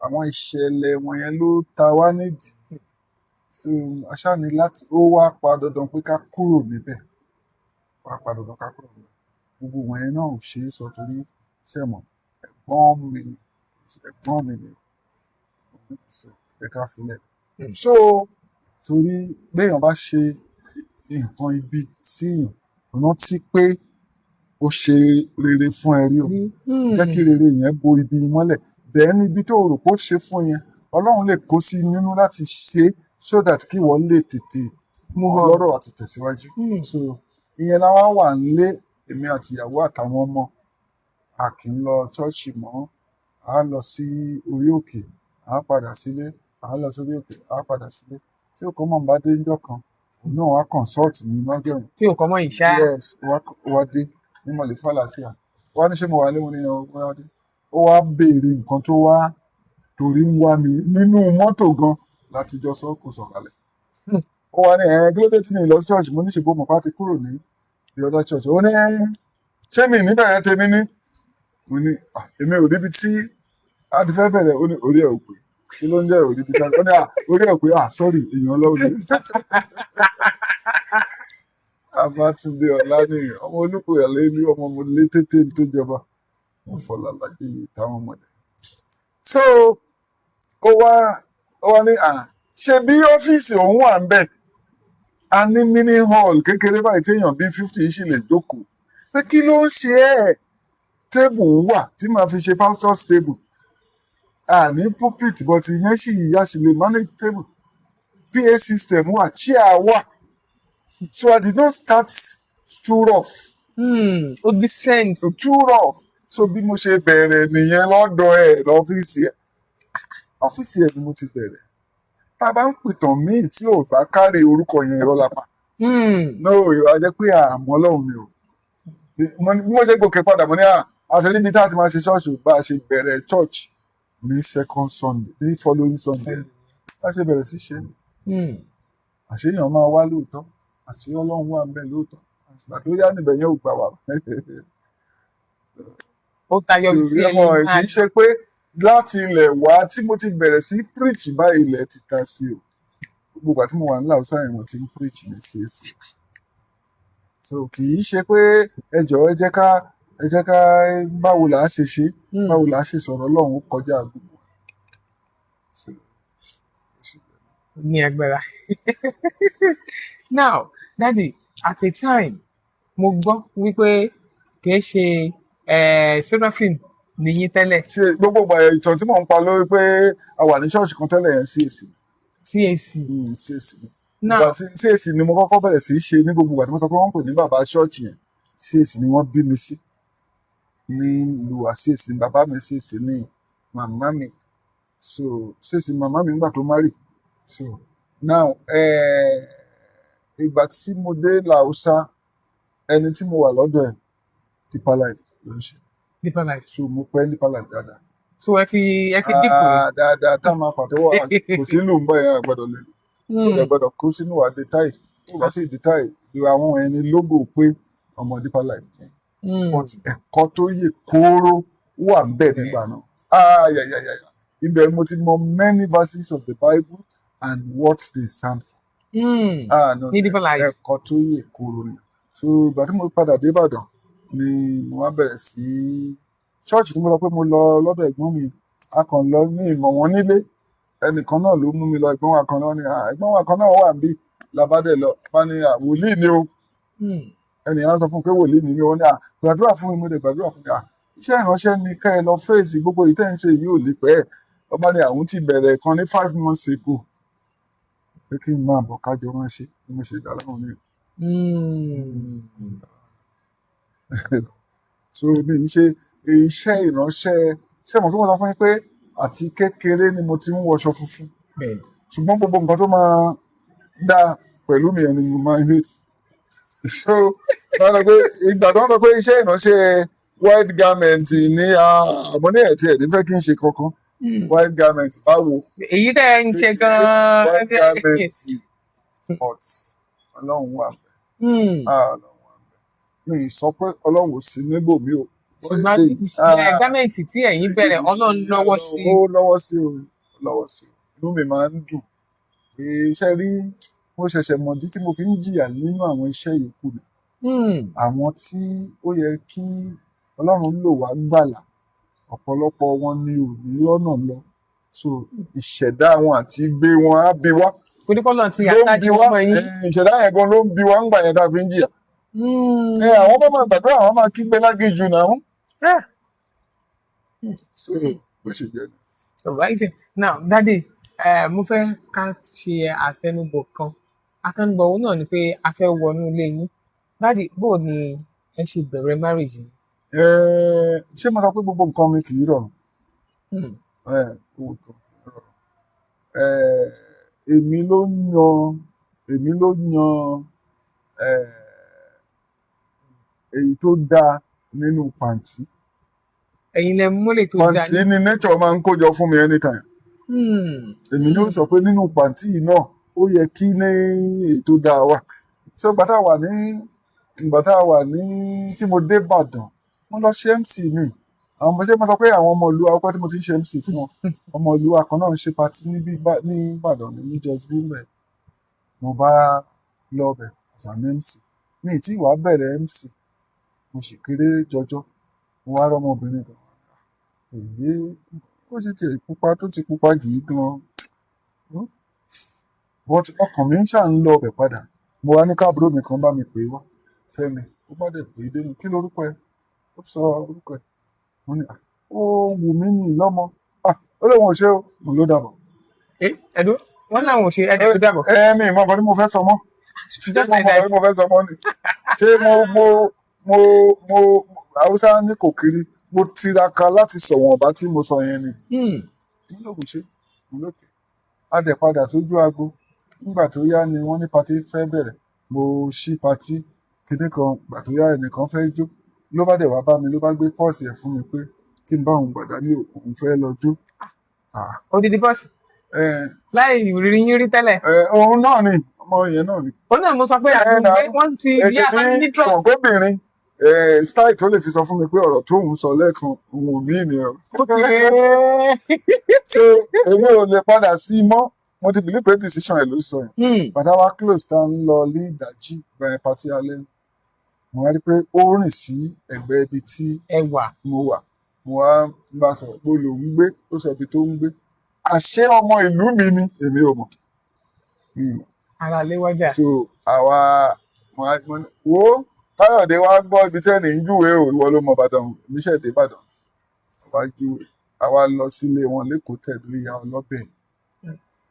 àwọn ìṣẹ̀lẹ̀ wọ̀nyẹn ló ta wá nídìí. So aṣá ni láti ó wá pa dandan pé ká kúrò níbẹ̀. Wá pa dandan ká kúrò níbẹ̀. Gbogbo wọ̀nyẹn náà ò ṣe é sọ torí ṣé mọ̀, ẹ̀gbọ́n mi ni, ẹ̀gbọ́n mi ni. So ẹ ká filẹ̀. So torí béèyàn bá ṣe nǹkan ibi sí èèyàn, rántí pé ó ṣe rere fún ẹ rí o. Jẹ́ kí rere yẹn bo ibi mọ́lẹ̀. Then ibi tó rò pé ó ṣe fún yẹn, Ọlọ́run lè kó sí nínú láti ṣe so that kí ìwọ lè tètè Mú ọ. lọ́rọ̀ àti tẹ̀síwájú. So ìyẹn la wá wà nílé, èmi àti ìyàwó àtàwọn ọmọ. A kì í lọ ṣọ́ọ̀ṣì mọ́, a lọ sí orí òkè, a padà sílé, a lọ sórí òkè, a padà sílé. Tí Òkọ́mọ̀ bá dé níjọ́ kan, òun náà wá consult ní lọ́jọ́ yẹn. Tí Òkọ́mọ̀ yìí ṣá. Yes, wá dé ní Mọ̀lẹ́fà àlàáfíà. Wá ní ṣé mo wà lé, mo ní ẹ̀ wá dé. Ó wá béèrè nǹkan tó wá torí ń wá mi nínú mọ́tò gan láti jọ sọ, kò sọ̀kalẹ̀. Ó wá ní ẹ̀ kí ló dé tí mi lọ sí ṣọ́ọ̀ṣì? Mo ní ṣègbó mọ̀pá ti kúrò ní the other church. Ó ní ṣé mi ní bẹ̀rẹ̀ tèmi ní? Mo ní èmi ò ríbi tí a ti fẹ́ bẹ̀rẹ̀. Ó ní orí ẹ̀ ò pé. Kí ló ń jẹ́ ò ríbi tí a ti? Ó ní orí ẹ̀ ò pé, sorry, èèyàn ọlọ́run ni. Babátúndé Ọláníyàn, ọmọ Olúkòyà lé ní ọmọ mo lé tètè tó jọba. Mo fọlá lájẹ yìí táwọn ọmọdé. So ó wá ní ṣe bí ọ́fíìsì òun wà ń bẹ̀. A ní mini hall kékeré báyìí téèyàn bíi 50 sì lè jókòó. Pé kí ló ń ṣe ẹ́? Table wà tí màá fi ṣe pastor's table. A ní pulpit, but ìyẹn sì yá sì lè manage table. PA system wà, chair wà. So I did not start too rough. Ó decent. Too rough. So bí mo ṣe bẹ̀rẹ̀ nìyẹn lọ́dọ̀ ẹ̀ lọ́fíìsì ẹ̀. Ọ́fíìsì ẹ̀ ni mo ti bẹ̀rẹ̀. Tá a bá ń pìtàn míì tí ò bá kárí orúkọ yẹn, irọ́ la pa. No, ìrọ̀ ajẹ́ pé àmọ́ Ọlọ́run mi ò. Bí mo ṣe gòkè padà, mo ní àti níbi tá a ti máa ṣe ṣọ́ọ̀ṣì, bá a ṣe bẹ̀rẹ̀ church ní second Sunday, ní following Sunday. Bá a ṣe bẹ̀rẹ̀ sí ṣe. Àṣeyàn máa wá lóòótọ́, àṣé Ọlọ́run wà ń bẹ̀ lóòótọ́. Ìgbà tó yá níbẹ̀ yẹn ò gbà wá. Ó tayọ bí sí ẹni Ọmọ ẹ̀ kì í ṣe pé láti ilẹ̀ wá tí mo ti bẹ̀rẹ̀ sí preach báyìí ilẹ̀ ti ta sí o. Gbogbo ìgbà tí mo wà ní Làwùsá yẹn mo ti ń preach ní CAC. So kì í ṣe pé ẹ jọ̀ọ́, ẹ jẹ́ ká báwo là á ṣe ṣe, báwo là á ṣe sọ̀rọ̀ Ọlọ́run, ó kọjá gbogbo. So, Ní agbára. Now, Daddy, at a time mo gbọ́ wípé kì í ṣe Seraphim nìyí tẹ́lẹ̀. Ṣe gbogbo ìgbà ìtàn tí mò ń pa lórí pé a wà ní ṣọ́ọ̀ṣì kan tẹ́lẹ̀ yẹn, CAC. CAC. CAC. Now ìgbà tí CAC ni mo kọ́kọ́ bẹ̀rẹ̀ sí í ṣe ní gbogbo ìgbà tí mo sọ pé wọ́n ń pè ní bàbá ṣọ́ọ̀ṣì yẹn, CAC ni wọ́n bí mi sí ní lùwà. CAC ni bàbá mi, CAC ni màmá mi. So CAC ni màmá mi nígbà tó marry. So now, ìgbà tí mo dé Làwùsá, ẹni tí mo wà lọ́dọ̀ ẹ̀, Deeper Life ló ń ṣe. Deeper Life. So mo pẹ́ ní Deeper Life dáadáa. So ẹ ti dínkù. Ah, dáadáa, tá a máa pàtẹ́wọ́, kò sí lù ń bọ̀ yẹn, àgbàdo lè kò gbọ́dọ̀ kó sínú àdé táì tó bá sì dé táì lu àwọn ẹni lógo pé ọmọ Deeper Life. But ẹ̀kọ́ tó yè kóró wà ń bẹ̀ nígbà náà. Ah, yeah, yeah, yeah, yeah. Ibẹ̀ mo ti mọ many verses of the Bible and what they stand for. Ah, no, Ní Deeper Life. Ẹ̀kọ́ tó yè kóró ni. So ìgbà tí mo padà dé Ìbàdàn ni mo wá bẹ̀rẹ̀ sí ṣọ́ọ̀ṣì tí mo lọ pé mo lọ lọ́dọ̀ ẹ̀gbọ́n mi. A kàn lọ ní ìmọ̀ wọn nílé, ẹnìkan náà ló mú mi lọ. Ẹ̀gbọ́n wa kan náà ni, ẹ̀gbọ́n wa kan náà wà níbí labádẹ lọ bá ní, wòlíì ni o. Ẹnìyàn sọ fún un pé wòlíì ni mí. Wọ́n ní, gbàdúrà fún mi. Mo lè gbàdúrà fún mi. Iṣẹ́ ìránṣẹ́ ni ká ẹ lọ fèsì gbogbo ìtẹ́ ń ṣe yìí ò lè pẹ́. Ọba ní àwọn ti bẹ̀rẹ̀ kan ní 5 months ago, pé kí n máa bọ̀ kájọ máa ṣe bí mo ṣe dá lọ́wọ́ mi. So mi ì ṣe iṣẹ́ ìránṣẹ́. Ṣé mo kí wọ́n sọ fún yín pé àti kékeré ni mo ti ń wọṣọ funfun, ṣùgbọ́n gbogbo nǹkan tó máa dá pẹ̀lú mi ẹni mo máa ń hate. So wọ́n sọ pé ìgbà tó ń sọ pé iṣẹ́ ìránṣẹ́ white garment ní àmọ́ ní ẹ̀ tí ẹ̀ ní fẹ́ kí n ṣe kankan. White garment báwo? Èyí tẹ́ ẹ ń ṣe gan-an. White garment, but Ọlọ́run wà. Ah, Ọlọ́run wà. Mi ì sọ pé Ọlọ́run ò sí níbò mi o. Ṣùgbọ́n garment tí ẹ̀yin bẹ̀rẹ̀, Ọlọ́run lọ́wọ́ sí. Ó lọ́wọ́ sí o, ó lọ́wọ́ sí o. Inú mi máa ń dùn pé iṣẹ́ rí mo ṣẹ̀ṣẹ̀ mọ̀dí tí mo fi ń jìyà nínú àwọn iṣẹ́ yòókù mi. Àwọn tí ó yẹ kí Ọlọ́run lò wá gbàlà, ọ̀pọ̀lọpọ̀ wọn ni ò ní rọ́nà lọ. So ìṣẹ̀dá wọn àti gbé wọn á bí wá Torí pé Ọlọ́run ti ló ń attach bí wá mọ́ yín. Ìṣẹ̀dá yẹn gan ló ń bí wá ńgbà yẹn tá a fi ń jìyà. Àwọn bá máa gbàdúrà, àwọn máa kígbe láginjù náà. So bó ṣe jẹ́ ni. Alright. Now, Daddy, mo fẹ́ ká ṣe àtẹnubọ̀ kan. Àtẹnubọ̀ òun náà ni pé a fẹ́ wọnú ilé yín. Daddy, báwo ni ẹ ṣe bẹ̀rẹ̀ marriage yín? Ṣé mo sọ pé gbogbo nǹkan mi kì í rọrùn? Hmm. Gbogbo nǹkan kì í rọrùn. Èmi ló yan, èmi ló yan, èyí tó dáa nínú pàǹtí. Ẹ̀yin lẹ múlẹ̀ tó dáa Pàǹtí ni nature máa ń kójọ fún mi anytime. Èmi ni ó sọ pé nínú pàǹtí yìí náà ó yẹ kí ní èyí tó dáa wà. So ìgbà tá a wà ní, ìgbà tá a wà ní tí mo dé Ìbàdàn, mo lọ ṣe MC ni. Àwọn ọmọ ṣé mo sọ pé àwọn ọmọ ìlú wa, tí mo ti ń ṣe MC fún wọn. Ọmọ ìlú wa kan náà ń ṣe patí níbí ní Ìbàdàn ní Jos Bímbẹ̀. Mo bá lọ bẹ̀ as an MC. Mi ì tí wàá bẹ̀rẹ̀ MC. Mo sì kéré jọjọ. Mo wá rọ́mọbìnrin kan. Èyí ó sì ti pupa tó ti pupa jù yìí gan. But ọkàn mi ń ṣà ń lọ bẹ̀ padà. Mo wá ní káàbúrò mi kan bá mi pè wá. Fẹ́mi, ó bá dẹ̀ pè é dénú. Kí lorúkọ ẹ? Ó sọ orúkọ ẹ. Mo ní, ó wù mí ní lọ́mọ. Ó lóun ò ṣe o. Mo ló dàbọ̀. Ẹ̀dùn, wọ́n láwọn ò ṣe, ẹ̀dùn ló dàbọ̀. Mi ì mọ nǹkan tí mo fẹ́ sọ mọ́. Just Ṣé mo like mọ nǹkan that. tí mo fẹ́ sọ mọ́ ni? Ṣé mo Haúsá ní kò kiri. Mo tiraka láti sọ̀wọ́n ọba tí mo sọ yẹn ni. Mo lóun ṣe, mo lókè. A dẹ̀ padà sójú agbo. Nígbà tó yá ni wọ́n ní patí fẹ́ bẹ̀rẹ̀. Mo ṣí patí kinní kan, ìgbà tó yá ẹnìkan fẹ́ jó. Ló bá dẹ̀ wá bá mi, ló bá gbé pọ́ọ̀sì ẹ̀ fún mi pé kí n bá òun gbàdá ní òun fẹ́ lọ jó. Odidi pọ́ọ̀sì? Láì rí yín rí tẹ́lẹ̀. Òun náà ni, ọmọ yẹn náà ni. Òun náà mo sọ pé àgbẹ̀ wọ́n ti rí àfáàní ní trust. Ṣọ̀gbọ́bìnrin, style tó lè fi sọ fún mi pé ọ̀rọ̀ tóun sọ lẹ́ẹ̀kan òun ò mí ni o. So èmi ò lè padà sí i mọ́. Mo ti believe pé decision ẹ̀ ló sọ yẹn. Bàtà wa close tá ń lọ ní ìdájí gba ẹ̀ pàtí alẹ́. Mo wá rí pé ó rìn sí ẹ̀gbẹ́ ibi tí mo wà. Mo wá ń bá sọ̀rọ̀ pé lòun ń gbé, ó sọ ibi tó ń gbé. Àṣé ọmọ ìlú mi ni èmi ò mọ̀. Ara lé wájà. So àwa mo wá mo ní wo Káyọ̀dé wá gbọ́ ibi tí ẹnì ń júwe o, ìwọ ló mọ Ìbàdàn, èmi ṣẹ̀ dé Ìbàdàn. Wá júwe. Àwa lọ sílé wọn l'Ékòó tẹ̀lé ìyá ọlọ́bẹ̀.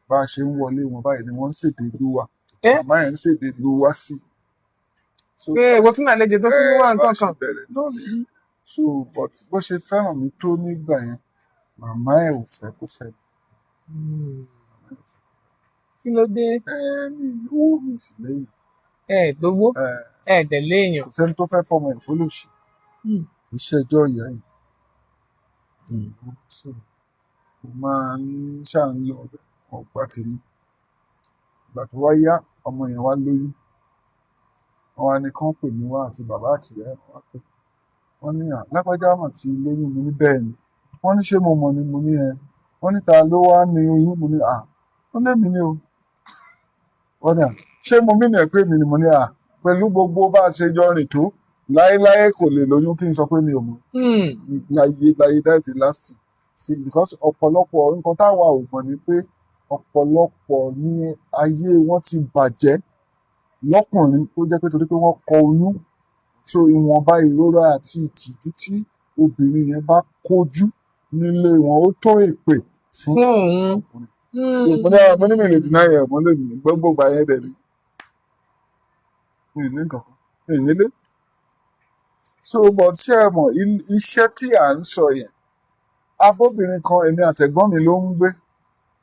Bá a ṣe ń wọlé wọn báyìí ni wọ́n ń ṣèdè ìlú wa. Màmá yẹn ń ṣèdè ìlú wa sí. So, pé ìwọ tún àlejò tó tún wá nǹkan bá a ṣe kan. bẹ̀rẹ̀ náà ni. So but bó ṣe fẹ́ràn mi tó nígbà yẹn, màmá ẹ̀ ò fẹ́ kó fẹ́ mi. Kí ló dé? Mi ò mi sì lẹ́yìn. Ẹ lówó, ẹ tẹ̀lé èèyàn. Kò sẹ́ni tó fẹ́ fọmọ ẹ̀ fólòṣì. Iṣẹ́ ẹjọ́ ìyá yìí. So mo máa ń ṣáà ń lọ ọbẹ̀ ọ̀pá tèmi. Ìgbà tó wá yá, ọmọ yẹn wá lóyún. Wọ́n wá ní kán pè mí wá àti bàbá àti ìyá ẹ̀ wá pè. Wọ́n ní à lágbájá mà ti lóyún, mo ní bẹ́ẹ̀ ni. Wọ́n ní ṣé mo mọ̀ ni, mo ní ẹ. Wọ́n ní ta ló wá ní oyún, mo ní à. Wọ́n lé mi ní o. Wọ́n ní à ṣé mo mí ní ẹ̀ pé mi ni, mo ní à. Pẹ̀lú gbogbo bá a ṣe jọ rìn tó, láéláé kò lè lóyún kí n sọ pé mi ò mọ̀. Láyé láyé that's the last thing. See, because ọ̀pọ̀lọpọ̀ nǹkan táwa ò mọ̀ ni pé ọ̀pọ̀lọpọ̀ ní ayé wọn ti bàjẹ́ lọ́kùnrin tó jẹ́ pé torí pé wọ́n kọ oyún. So ìwọ̀nba ìrora àti ìtìjú tí obìnrin yẹn bá kojú nílé wọn ó tó èpè fún Fún òun. ọkùnrin. So mo ní mi lè deny ẹ̀, mo lè ní gbogbo ìgbà yẹn dẹ̀ ni. Mi ò ní nǹkan kan, mi ò nílé. So but ṣé ẹ mọ̀ iṣẹ́ tí à ń sọ yẹn, abóbìnrin kan èmi àtẹ̀gbọ́n mi ló ń gbé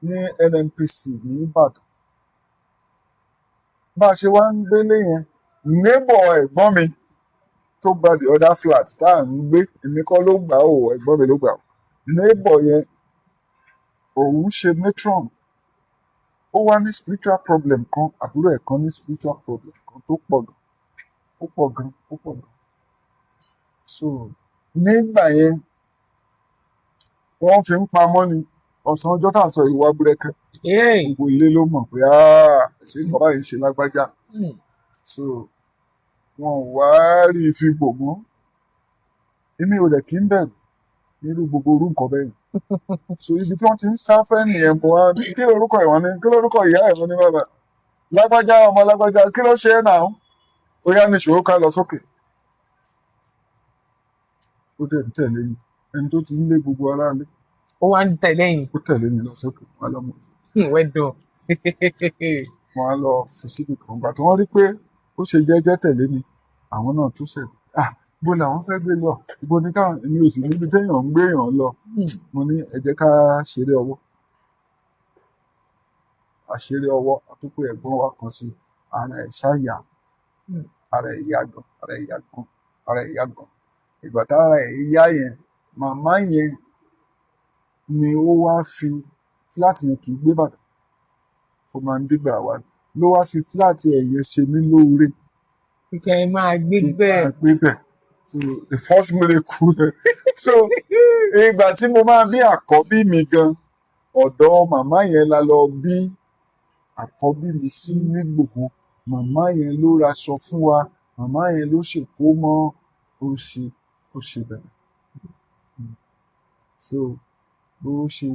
ní NNPC ní Ìbàdàn. Bá a ṣe wá ń gbélé yẹn, neighbor ẹ̀gbọ́n mi tó gba the other flat tá à ń gbé, èmi kọ́ ló gbà ó, ẹ̀gbọ́n mi ló gbà ó. Neighbor yẹn, òun ṣe matron. Ó wá ní spiritual problem kan, àbúrò ẹ̀ kan ní spiritual problem kan tó pọ̀ gan. Ó pọ̀ gan, ó pọ̀ gan. So nígbà yẹn, wọ́n fi ń pamọ́ ni ọ̀sán ọjọ́ tá à ń sọ ìwà búrẹ́kẹ́. Gbogbo ilé ló mọ̀ pé ṣé nǹkan báyìí ń ṣe lágbájá. So wọn ò wá rí i fi bò mọ́. Èmi ò dẹ̀ kí ń bẹ̀rù nírú gbogbo orú nǹkan bẹ́ẹ̀. So ibi tí wọ́n ti ń sá fẹ́ nìyẹn, mo wá ní kí lorúkọ ìwọ́n ní, kí lorúkọ ìyá ìwọ́n ní bàbá. Lágbájá ọmọ lágbájá kí ló ṣe é náà? Ó yá ní ìṣòro ká lọ sókè. Ó dẹ̀ ń tẹ̀lé mi. Ẹni tó ti ń lé gbogbo ará ilé. Ó wá ń tẹ̀lé yín. Ó tẹ̀lé mi lọ sókè. Wọ́n á lọ mú. Well done. Wọ́n á lọ fi síbi kan. Ìgbà tí wọ́n rí pé ó ṣe jẹ́jẹ́ tẹ̀lé mi, àwọn náà tún ṣẹ̀. Ibo làwọn fẹ́ gbé lọ? Ibo ní káwọn, èmi ò sì níbi téèyàn ń gbé èèyàn lọ. Mo ní ẹ jẹ́ ká ṣeré ọwọ́. Àṣeré ọwọ́, a tún pé ẹ̀gbọ́n wa kan sí, ara ẹ̀ ṣáyà, ara ẹ̀ yá gan, ara ẹ̀ yá gan, ara ẹ̀ yá gan. Ìgbà tára ẹ̀ yá yẹn, màmá yẹn ni ó wá fi flat yẹn, kì í gbé Ìbàdàn, ó máa ń dìgbà wá, ló wá fi flat ẹ̀ yẹn ṣe mí lóore. Kẹ́ ẹ máa gbé kí n bẹ́ẹ̀. Máa gbé bẹ̀. So the first miracle. So ìgbà tí mo máa bí àkọ́bí mi gan, ọ̀dọ̀ màmá yẹn la lọ bí àkọ́bí mi sí nígbòho. Màmá yẹn ló raṣọ fún wa, màmá yẹn ló ṣèkómọ, ó ṣe bẹ̀rẹ̀. So bó ṣe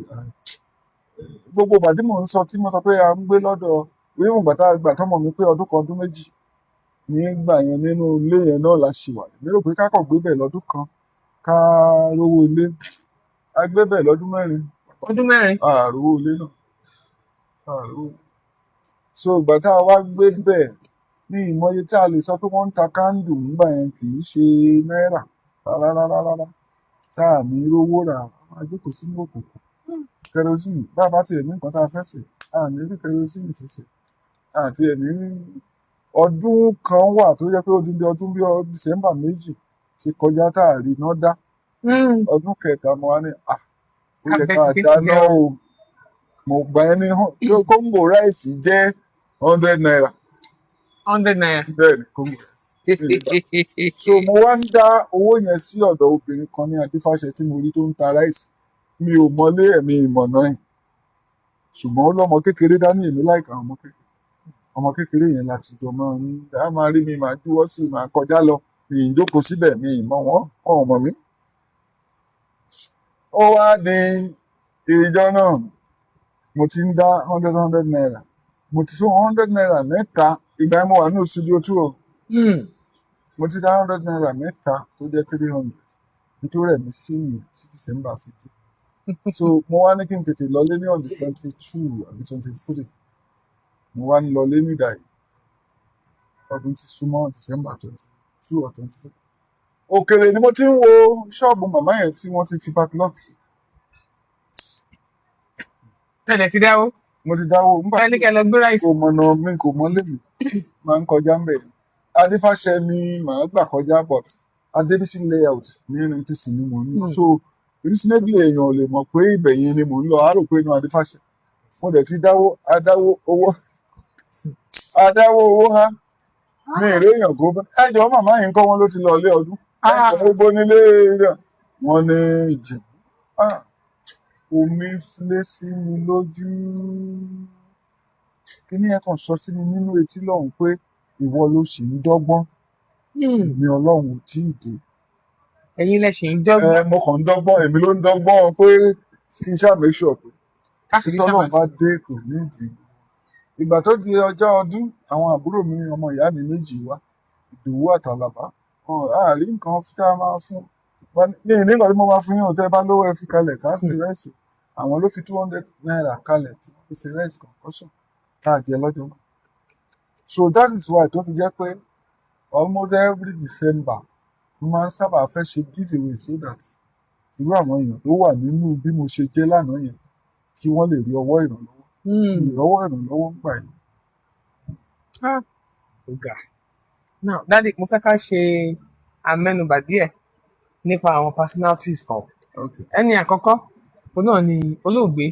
gbogbo ìgbà tí mò ń sọ, tí mo sọ pé a ń gbé lọ́dọ̀ wíwọ̀n, ìgbà tá a gbà tọ́mọ mi pé ọdún kan, ọdún 2 nígbà yẹn, nínú ilé yẹn náà la ṣì wà. Mi rò pé ká kàn gbé bẹ̀ lọ́dún kan ká rówó ilé. A gbé bẹ̀ lọ́dún 4. Ọdún 4. A rówó ilé náà, a rówó. So ìgbà tá a wá gbé bẹ̀ ní ìmọye tí a lè sọ pé wọ́n ń ta candle nígbà yẹn, kì í ṣe náírà rárá rárá rárá, tá a ní rówó rà, a máa jókòó sínú òkùnkùn. Kerosene, bá a bá tiẹ̀ ní nǹkan tá a fẹ́ sè, a ní rí kerosene fi sè. Àti ẹ̀ ní ọdún kan wà tó jẹ́ pé odindi ọdún bí December 2 ti kọjá tá a rí iná dá. Ọdún kẹta, mo wá ní à ó yẹ ká Ká bẹ́ ti dáná jẹun. o. Mo gbà ẹ́ ní kóńgò rice jẹ́ ₦100. ₦100. Bẹ́ẹ̀ ni, kóńgò rice. So mo wá ń dá owó yẹn sí ọ̀dọ̀ obìnrin kan ní Adífáṣẹ tí mo rí tó ń ta rice. Mi ò mọlé ẹ̀mí ìmọ̀nà ẹ̀, ṣùgbọ́n ó lọ́mọ kékeré dání. Èmi láìka ọmọ kékeré, ọmọ kékeré yẹn láti jọ máa ń dá, máa rí mi, máa juwọ́ sí, máa kọjá lọ. Mi ì jókòó síbẹ̀, mi ì mọ̀ wọ́n, wọn ò mọ̀ mí. Ó wá di ìjọ náà, mo ti ń dá ₦100 ₦100, mo ti tó ₦100 mẹ́ta. Ìgbà yẹn mo wà nínú studio two o. Mo ti dá ₦100 mẹ́ta tó jẹ́ 300, nítorí ẹ̀mí sí mi tí December fi dé. So mo wá ní kí n tètè lọlé ní on the 22 àbí 23. Mo wá ń lọlé ní ìdáyìí, ọdún ti súnmọ́, December 22 or 23. Òkèrè ni mo ti ń wo ṣọ́ọ̀bù màmá yẹn tí wọ́n ti fi padlock sí. Tẹ̀lẹ̀ ti dáwó. Mo ti dáwó nígbà Tẹ́lẹ̀ tí kẹ́ lọ gbé rice. Kò mọ̀nà mi, kò mọ́lé mi, máa ń kọjá ń bẹ̀. Adífáṣẹ ni màá gbà kọjá, but Adébísí Layout ní NNPC ni mò ń lọ. So reasonably, èèyàn ò lè mọ̀ pé ibẹ̀ yẹn ni mò ń lọ, á rò pé inú Adífáṣẹ. Mo dẹ̀ ti dáwó, adáwó owó, adáwó owó há. Mi ì réèyàn kó bá ẹjọ́ màmá yìí ń kọ́ wọn ló ti lọ ilé ọdún. Ah. Ẹjọ́ gbogbo nílé rẹ̀ wọ́n ní Ìjẹ̀bú. Ah, omi lé sí mi lójú. Kíní ẹ̀ kàn sọ sí mi nínú etí lọ́hùn pé ìwọ ló sì ń dọ́gbọ́n, èmi Ọlọ́run ò tí ì dé. Ẹ̀yin lẹ ṣì ń dọ́gbọ́n. Ẹ mo kàn ń dọ́gbọ́n, èmi ló ń dọ́gbọ́n pé kí n ṣáà make sure pé Káṣírí tọ́lọ́run ṣàmà bá dé, kò ní ìdí. Ìgbà tó di ọjọ́ ọdún, àwọn àbúrò mi, ọmọ ìyá mi méjì wá, Ìdòwú àtàlàbá. Wọn á rí nǹkan tí a máa fún ní nígbà tí mo máa fún yín ò, tẹ́ bá lówó ẹ fi kalẹ̀ ká fi rice. Àwọn ló fi ₦200 kalẹ̀ tí wọ́n fi ṣe rice concoction tá a jẹ lọ́jọ́ náà. So that is why tó fi jẹ́ pé almost every December, mo máa ń sábà fẹ́ ṣe giveaway so that irú àwọn èèyàn tó wà nínú bí mo ṣe jẹ́ lánàá yẹn, kí wọ́n lè rí ọwọ́ ìrànlọ́wọ́. Ìrọwọ́ ìrànlọ́wọ́ ń gbà yìí. Ah, ó ga. Now, Daddy, mo fẹ́ ká ṣe àmẹ́nubà díẹ̀ nípa àwọn personalities kan. Okay. Ẹni àkọ́kọ́, òun náà ni olóògbé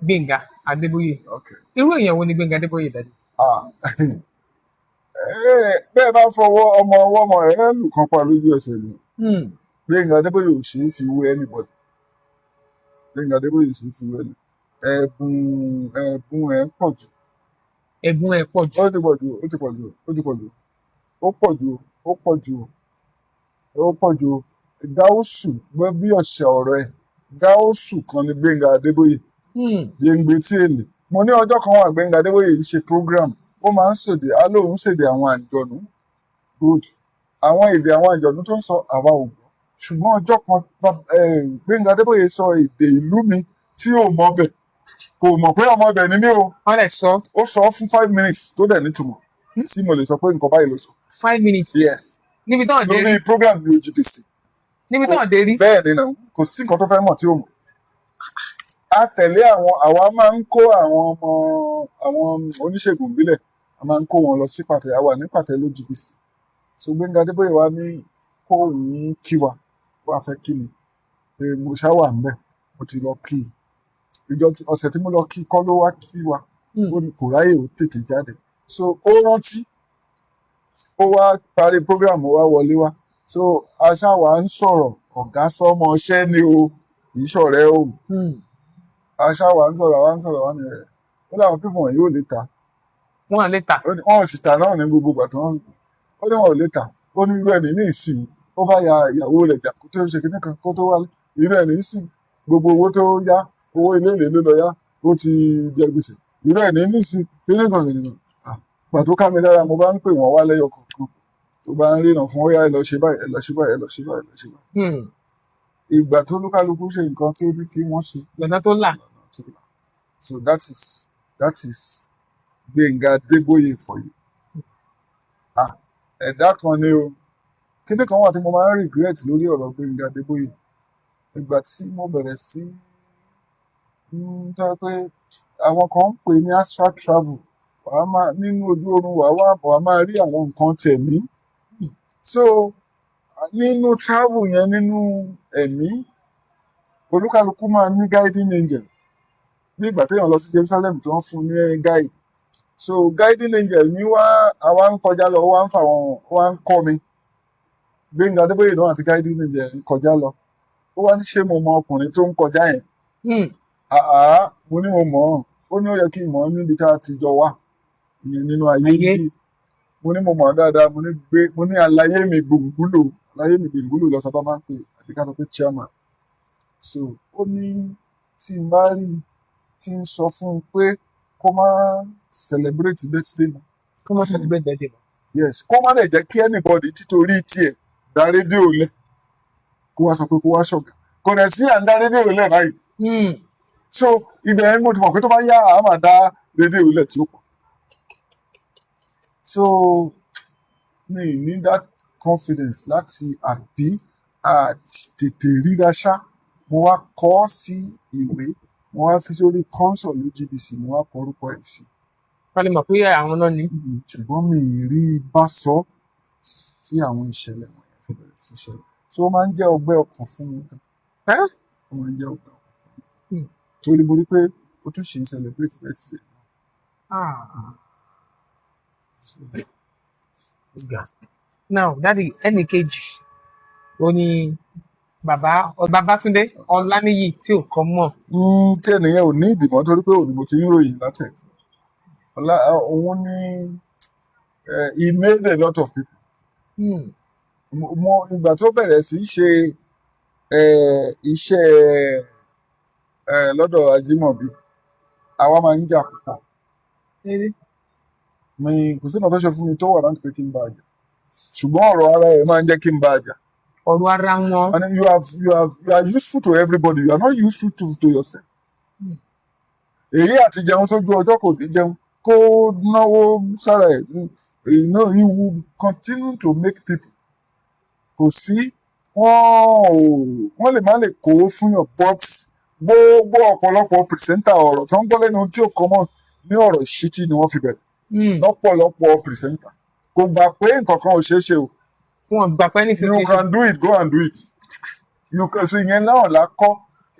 Gbénga Adébóyè. Okay. Irú èèyàn wo ni Gbénga Adébóyè, Daddy? Ah. Bẹ́ẹ̀ bá fọwọ́ ọmọ ọwọ́ ọmọ ẹ̀ lù kan pa lójú ẹsẹ̀ ni. Gbénga Adébóyè ò ṣeé fi wé anybody. Gbénga Adébóyè ò ṣeé fi wé ẹni. Ẹ̀bùn ẹ̀ pọ̀ jù. Ẹ̀bùn ẹ̀ pọ̀ jù. Ó ti pọ̀ jù, ó ti pọ̀ jù, ó ti pọ̀ jù, ó pọ̀ jù, ó pọ̀ jù, ó pọ̀ jù. Gáúsù gbọ́ bí ọ̀sẹ̀ ọ̀rọ̀ ẹ̀. Gáúsù kan ni Gbénga Adébóyè. Yéǹgbé tí èlé. Mo ní ọjọ́ kan wà, Gbénga Adébóyè ń ṣe program. Ó máa ń ṣèdè, á lóun ṣèdè àwọn àǹjọ̀nú. Good. Àwọn èdè àwọn àǹjọ̀nú tó ń sọ, àwa ò gbọ́. Ṣùgbọ́n ọjọ́ kan, Gbénga Adébóyè sọ èdè ìlú mi tí ò mọ̀ bẹ̀. Kò mọ̀ pé ọmọ ibẹ̀ ni mí o. Wọ́n lè sọ. Ó sọ fún 5 minutes tó dẹ̀ nítumọ̀. Tí mo lè sọ pé nǹkan báyìí ló sọ. 5 minutes. Yes. Níbi tán dé rí. Lórí program ní OGBC. Níbi tán dé rí. Bẹ́ẹ̀ ni náà, kò sí nǹkan tó fẹ́ mọ̀ tí ó mọ̀. A tẹ̀lé àwọn, àwa máa ń kó àwọn ọmọ àwọn oníṣègùn ìbílẹ̀, a máa ń kó wọn lọ sí pàtẹ, a wà ní pàtẹ l'OGBC. So Gbénga Adébóyè wa ní kó òun kí wa, wá fẹ́ kí mi pé mo ṣá wà ńbẹ̀, mo ti lọ kí i. Ìjọ ọ̀sẹ̀ tí mo lọ kí kọ́ ló wá kí wa, ó ní kò ráyè, ó tètè jáde. So ó rántí, ó wá parí program, ó wá wọlé wá. So a ṣá wà ń sọ̀rọ̀, ọ̀gá sọ́mọṣẹ́ ni o, kì í ṣọ̀rẹ́ o. A ṣá wà ń sọ̀rọ̀, wà ń sọ̀rọ̀, wà ní ẹ̀, ó láwọn pípọ̀ wọ̀nyí ò lè ta. Wọn lè ta. Ó ní wọn ò sì ta náà ní gbogbo ìgbà tí wọ́n, ó ní wọn ò lè ta. Ó ní irú ẹni ní ìsìn, ó bá ya ìyàwó rẹ̀ jà kó tó ṣe kíní kan kó tó wálé. Irú ẹni ìsìn, gbogbo owó tó yá, owó ilé ìlé ló lọ yá, ó ti jẹ gbèsè. Irú ẹni ní ìsìn, kíní kan kíní kan. Gbà tó ká mi lára, mo bá ń pè wọ́n wá lẹ́yọ kọ̀ọ̀kan, tó bá ń ríran fún, ó yá, ẹ lọ ṣe báyìí, ẹ lọ ṣe báyìí, ẹ lọ ṣe báyìí, ẹ lọ ṣe báyìí. Ìgbà tó lúkálukú ṣe nǹkan tí ó ní kí wọ́n ṣe, Lọ́nà tó là. Lọ́nà tó là. So that is Gbénga Adébóyè for you. Ah, ẹ̀dá kan ni o. Kíní kan wà tí mo máa ń regret lórí ọ̀rọ̀ Gbénga Adébóyè. Ìgbà tí mo bẹ̀rẹ̀ sí ń tọ́ pé àwọn kan ń pè ní astral travel, wàá máa nínú ojú oorun, wàá wá, wàá máa rí àwọn nǹkan tẹ̀mí. So nínú travel yẹn, nínú ẹ̀mí, olúkálukú máa ní guiding angel, bí ìgbà téèyàn lọ sí Jerusalem tí wọ́n fún ní guide. So guiding angel mi wá, àwa ń kọjá lọ, ó wá ń fà wọn, ó wá ń kọ́ mi. Gbénga Adébóyè náà àti guiding angel ń kọjá lọ, ó wá ní ṣé mo mọ ọkùnrin tó ń kọjá yẹn? Àá, mo ní mo mọ̀ ọ́n. Ó ní ó yẹ kí n mọ̀ ọ́n níbi tá a ti jọ wá ìyẹn nínú ayé Ayé. bí. Mo ní mo mọ̀ ọ́n dáadáa. Mo ní gbé, mo ní aláyé mi gbòǹgbùlò, aláyé mi gbòǹgbùlò lọ sábà máa ń pè, àbí ká sọ pé chairman. So ó ní tí n bá rí i, kí n sọ fún un pé kó má celebrate birthday mi. Kó má celebrate birthday mọ́. Yes, kó má dẹ̀ jẹ́ kí anybody títorí tiẹ̀ dá rédíò lẹ̀, kó wá sọ pé kó wá ṣọ̀gá. Kò dẹ̀ sí à ń dá rédíò lẹ̀ báyìí. So ibẹ̀ yẹn mo ti mọ̀ pé tó bá yá, àá máa dá rédíò lẹ̀ tí ó pọ̀. So mi ní that confidence láti àbí àti tètè ríra ṣá. Mo wá kọ ọ́ sí ìwé, mo wá fi sórí console l'OGBC, mo wá kọ orúkọ ẹ̀ sí. Ká lè mọ̀ pé àwọn náà ni. Ṣùgbọ́n mi ì rí i bá sọ tí àwọn ìṣẹ̀lẹ̀ wọ̀nyẹn fi bẹ̀rẹ̀ sí ṣẹlẹ̀. So ó máa ń jẹ́ ọgbẹ́ ọkàn fún mi gan. Ẹ́? Ó máa ń jẹ́ ọgbẹ́ ọkàn fún mi. Torí mo rí pé ó tún ṣì ń celebrate birthday. Ah. So, Ga. Now, daddy, ẹnì kejì ó ní bàbá Babátúndé Ọláníyì tí ò kọ́ mọ̀. Tí ẹnìyẹn ò ní ìdìmọ́ torí pé òní mo ti ń ròyìn látẹ̀. Ọlá òun ní he made a lot of people. Mo ìgbà tó bẹ̀rẹ̀ sí í ṣe iṣẹ́ lọ́dọ̀ Ajímọ̀bí, àwa máa ń jà púpọ̀. Lédè. Mi kò sí nǹkan tó ṣe fún mi tó wà láti pé kí n bá a jà, ṣùgbọ́n ọ̀rọ̀ ara ẹ̀ máa ń jẹ́ kí n bá a jà. Ọ̀rọ̀ ara wọn. And you are useful to everybody, you are not useful to yourself. Èyí àti jẹun sójú ọjọ́, kò ní jẹun, kó náwó sára ẹ̀. You know he will continue to make people. Kò sí, wọ́n ò, wọ́n lè má lè kówó fún yàn, but gbogbo ọ̀pọ̀lọpọ̀ presenter, ọ̀rọ̀ tó ń gbọ́ lẹ́nu tí ò kọ́ mọ́ ní ọ̀rọ̀ ìṣítí ni wọ́n fi bẹ̀rẹ̀. Lọ́pọ̀lọpọ̀ presenter kò gbà pé nǹkan kan ò ṣeé ṣe o. Wọn gbà pé ní ti You ṣe. can do it, go and do it. You can. So ìyẹn náà la kọ́,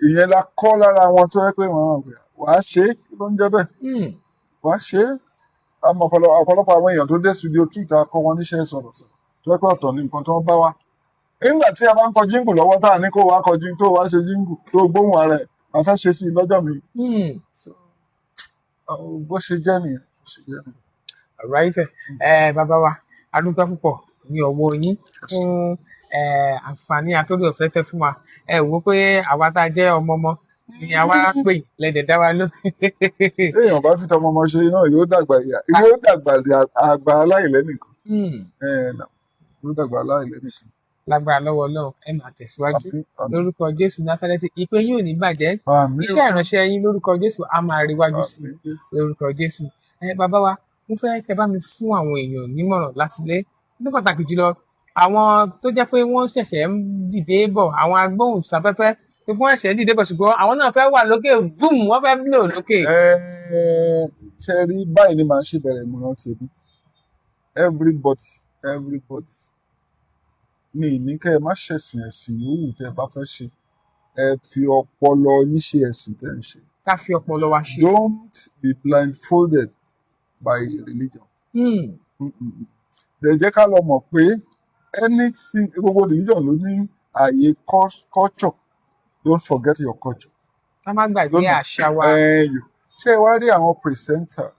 ìyẹn la kọ́ lára wọn tó yẹ pé wọn wàá ṣe é, kí ló ń jẹ́ bẹ́ẹ̀? Wàá ṣe é. Àmọ́ ọ̀pọ̀lọpọ̀ àwọn èèyàn tó dé studio two tá a kọ́ wọn níṣẹ́ sọ̀rọ̀sọ̀rọ̀, tó yẹ pé ọ̀tọ̀ ní nǹkan tó ń bá wa nígbà tí a bá ń kọ jingle lọ́wọ́, tá a ní kó wá kọ jingle, tó wá ṣe jingle, tó gbóhùn ara ẹ̀, a fẹ́ ṣe sí i lọ́jọ́ mi. So bó ṣe jẹ́ nìyẹn, bó ṣe jẹ́ nìyẹn. Alright, ẹ bàbá wa, a dúpẹ́ púpọ̀ ní ọwọ́ yín fún àǹfààní àtòrí ọ̀fẹ́ tẹ́ fún wa. Ẹ wò ó pé àwa tá a jẹ́ ọmọ ọmọ ni àwa pè lẹ́dẹ̀ dá wa ló. Téèyàn bá fi tọmọ ọmọ ṣe náà, yóò dàgbà ìyá, yóò dàgbà àgbà aláìlẹ́nìkan. Yóò dàgbà aláìlẹ́nìkan. Lágbára lọ́wọ́ Ọlọ́run, ẹ máa tẹ̀síwájú. Àmín, àmín. Lórúkọ Jésù Násárẹ́tì, ìpè yín ò ní bàjẹ́. Àmín. Iṣẹ́ ìránṣẹ́ yín lórúkọ Jésù á máa rí wájú sí i. Àmín Jésù. Lórúkọ Jésù. Ẹ bàbá wa, mo fẹ́ kẹ́ bá mi fún àwọn èèyàn nímọ̀ràn láti lé ní pàtàkì jùlọ. Àwọn tó jẹ́ pé wọ́n ṣẹ̀ṣẹ̀ ń dìde bọ̀, àwọn agbóhùnsáfẹ́fẹ́ pé wọ́n ṣẹ̀ṣẹ̀ ń dìde bọ̀, ṣùgbọ́n àwọn náà fẹ́ wà lókè, boom, wọ́n fẹ́ blow lókè. Ṣe rí, báyìí ni màá ṣe bẹ̀rẹ̀ ìmọ̀ràn tèmi. Everybody, everybody, mi ní kẹ́ ẹ má ṣẹ̀sìn. Ẹ̀sìn yòówù tẹ́ ẹ bá fẹ́ ṣe, ẹ fi ọpọlọ yín ṣe ẹ̀sìn tẹ́ ẹ ń ṣe. Ká fi ọpọlọ wa ṣe. Don't be blindfolded by religion. Dẹ̀ jẹ́ ká lọ mọ̀ pé anything, gbogbo religion ló ní ààyè culture. Don't forget your culture. Ká má gbàgbé Lọ́nà àṣà wa. Ẹ̀yọ̀ ṣé ẹ wá rí àwọn presenter,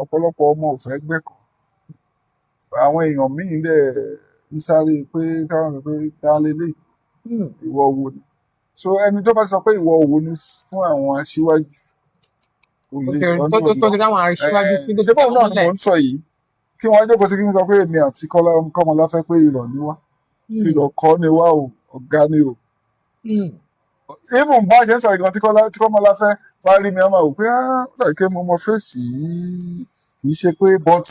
ọ̀pọ̀lọpọ̀ ọmọ ò fẹ́ gbẹ́kọ̀ọ́. Àwọn èèyàn míì dẹ̀ ń sáré pé káwọn sọ pé ta lélẹ̀, ìwọ wo ni? So ẹni tó bá sọ pé ìwọ wo ni fún àwọn aṣíwájú, kò Tó lè ti rọ́nà tó lọ. ti ráwọn aṣíwájú fín tó Ṣé ti bóun tẹ̀ náà ni mọ́lẹ̀. mò ń sọ yìí, kí wọ́n jókòó sí kí n sọ pé èmi àti Kọ́lá Kọ́mọláfẹ́ pé irọ́ ni wá? Irọ́ kọ́ ni wá o, ọ̀gá ni o. Even bá a ṣe ń sọ ìgan tí Kọ́lá tí Kọ́mọláfẹ́ bá rí mi, á máa wò pé, ah, ó dàbí pé mo mọ face yìí. Kì í ṣe pé, but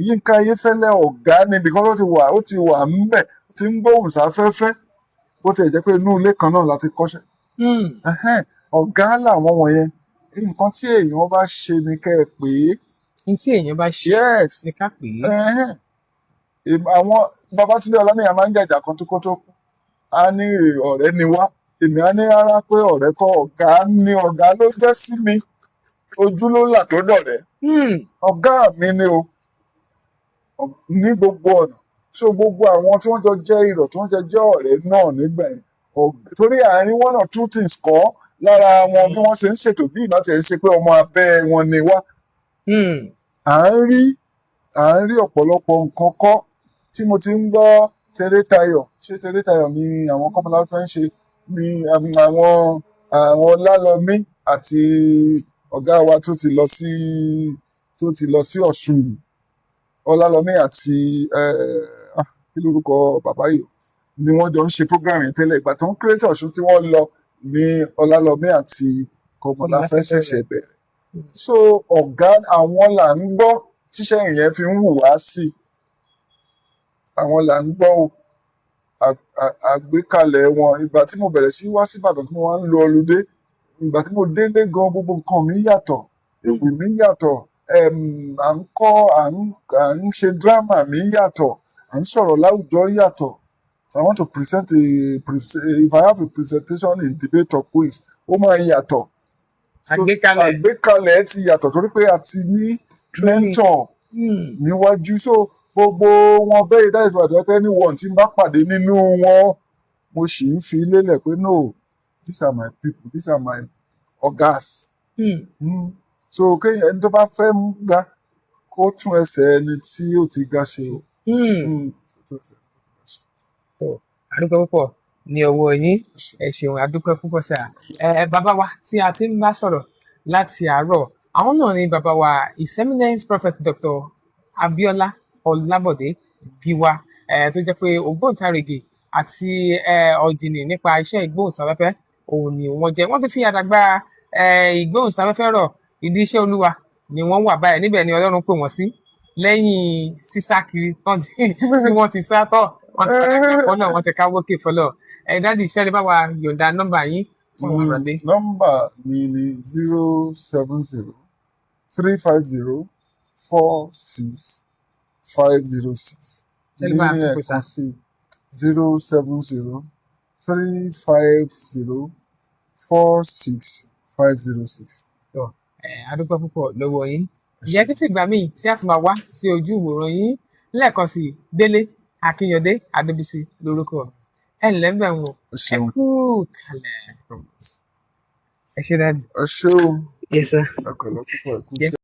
Yínká Ayéfẹ́lẹ́, ọ̀gá ni, because ó ti wà ńbẹ̀, ó ti ń gbóhùn sáfẹ́fẹ́, bó tiẹ̀ jẹ́ pé inú ilé kan náà láti kọ́ṣẹ́. Ẹhẹ́n, ọ̀gá làwọn wọ̀nyẹn. Nǹkan tí èèyàn bá ṣe ni kẹ́ ẹ pè é. Ní tí èèyàn bá ṣe ni ká pè é. Ẹhẹ́n. Àwọn Babátúndé Ọláníyàn máa ń jàjà kan tó kó tó kú, á ní ọ̀rẹ́ ni wá, èmi á ní rárá, pé ọ̀rẹ́ kọ́, ọ̀gá ni, ọ̀gá ló jẹ́ sí mi, ojú ló là tó dọ̀rẹ́. Ọ̀gá mi ni o ní gbogbo ọ̀nà. So gbogbo àwọn tí wọ́n jọ jẹ́ irọ̀, tí wọ́n jọ jẹ́ ọ̀rẹ́ náà nígbà yẹn, torí àárín one or two things kọ́ lára wọn, bí wọ́n ṣe ń ṣètò, bí ìbá tiẹ̀ ń ṣe pé ọmọ abẹ́ wọn ni wá, à ń rí ọ̀pọ̀lọpọ̀ nǹkan kọ́ tí mo ti ń gbọ́. Tẹ́rẹ́tayọ̀, ṣé Tẹ́rẹ́tayọ̀ ni àwọn Kọ́mọláfẹ́ ń ṣe ni àwọn Lálọ́mí àti ọ̀gá wa tó ti lọ sí Ọ̀ṣun yìí, Ọlálọ́mí àti kí lórúkọ bàbá yìí ni wọ́n jọ ń ṣe program yẹn tẹ́lẹ̀. Ìgbà tó ń create Ọ̀ṣun tí wọ́n lọ ní Ọlálọ́mí àti Kọ́mọláfẹ́ ṣẹ̀ṣẹ̀ bẹ̀rẹ̀. So ọ̀gá àwọn là ń gbọ́ tíṣẹ́ yẹn fi ń wù wá sí i. Àwọn là ń gbọ́ o, àgbékalẹ̀ wọn. Ìgbà tí mo bẹ̀rẹ̀ sí wá sí Ìbàdàn, tí mo wá ń lo ọlùdé, ìgbà tí mo délé gan, gbogbo nǹkan mi yàtọ̀, ewì mi yàtọ̀, à ń kọ́, à ń ṣe drama mi yàtọ̀, à ń sọ̀rọ̀ láwùjọ yàtọ̀. I want to present a if I have a presentation in debate or quiz, ó máa yàtọ̀. So, Àgbékalẹ̀. Àgbékalẹ̀ ti yàtọ̀ torí pé a ti ní Training. mentor níwájú. So gbogbo wọn bẹ́ẹ̀, that is why pé anyone tí n bá pàdé nínú wọn, mo sì ń fi lélẹ̀ pé no, these are my people, these are my ọ̀gás. So kéèyàn, ẹni tó bá fẹ́ ń ga, kó tún ẹsẹ̀ ẹni tí ó ti ga ṣe o. Tó ti Tó, àdúpẹ́ púpọ̀ ní ọwọ́ yín. Ẹ ṣeun, àdúpẹ́ púpọ̀ sà. Ẹ bàbá wa tí a ti ń bá sọ̀rọ̀ láti àárọ̀, àwọn náà ni bàbá wa, His Eminence Prophet Dr. Abiola Ọlábọ̀dé Giwa, tó jẹ́ pé ògbóǹtarìgì àti ọ̀jìnì nípa iṣẹ́ ìgbóhùnsáfẹ́fẹ́ òun ni wọ́n jẹ́. Wọ́n ti fi àdàgbà ìgbóhùnsáfẹ́fẹ́ rọ̀. Ìdí iṣẹ́ Olúwa ni wọ́n wà báyìí, níbẹ̀ ni Ọlọ́run pè wọ́n sí lẹ́yìn sísá kiri tán tí wọ́n ti sá tọ́, wọ́n ti padà gbà fọ́lọ̀, wọ́n ti káwọ́ kè fọ́lọ̀. Ẹ daddy, iṣẹ́ lè bá wa yọ̀ǹda nọ́mbà yín fún àwọn àròlé. Nọ́mbà mi ni 07035046506. Ṣé lè bá a tún pè sá? Ní ẹ̀ẹ̀kan sí, 07035046506. Ẹ adúpẹ́ púpọ̀ lọ́wọ́ yín. Ìyẹn títí ìgbà míì tí a tún máa wá sí ojú ìwòran yín lẹ́ẹ̀kan sí, Délé Akínyọ̀dé Adébísí lórúkọ mi. Ẹ ǹlẹ́ ń bẹ̀ wọ́n. Ẹ Ẹ ṣeun. kú kalẹ̀. Ẹ ṣé daddy. Ẹ ṣeun. Yes sir. Ẹ pẹ̀lẹ́ púpọ̀, ẹ kú Yes. iṣẹ́.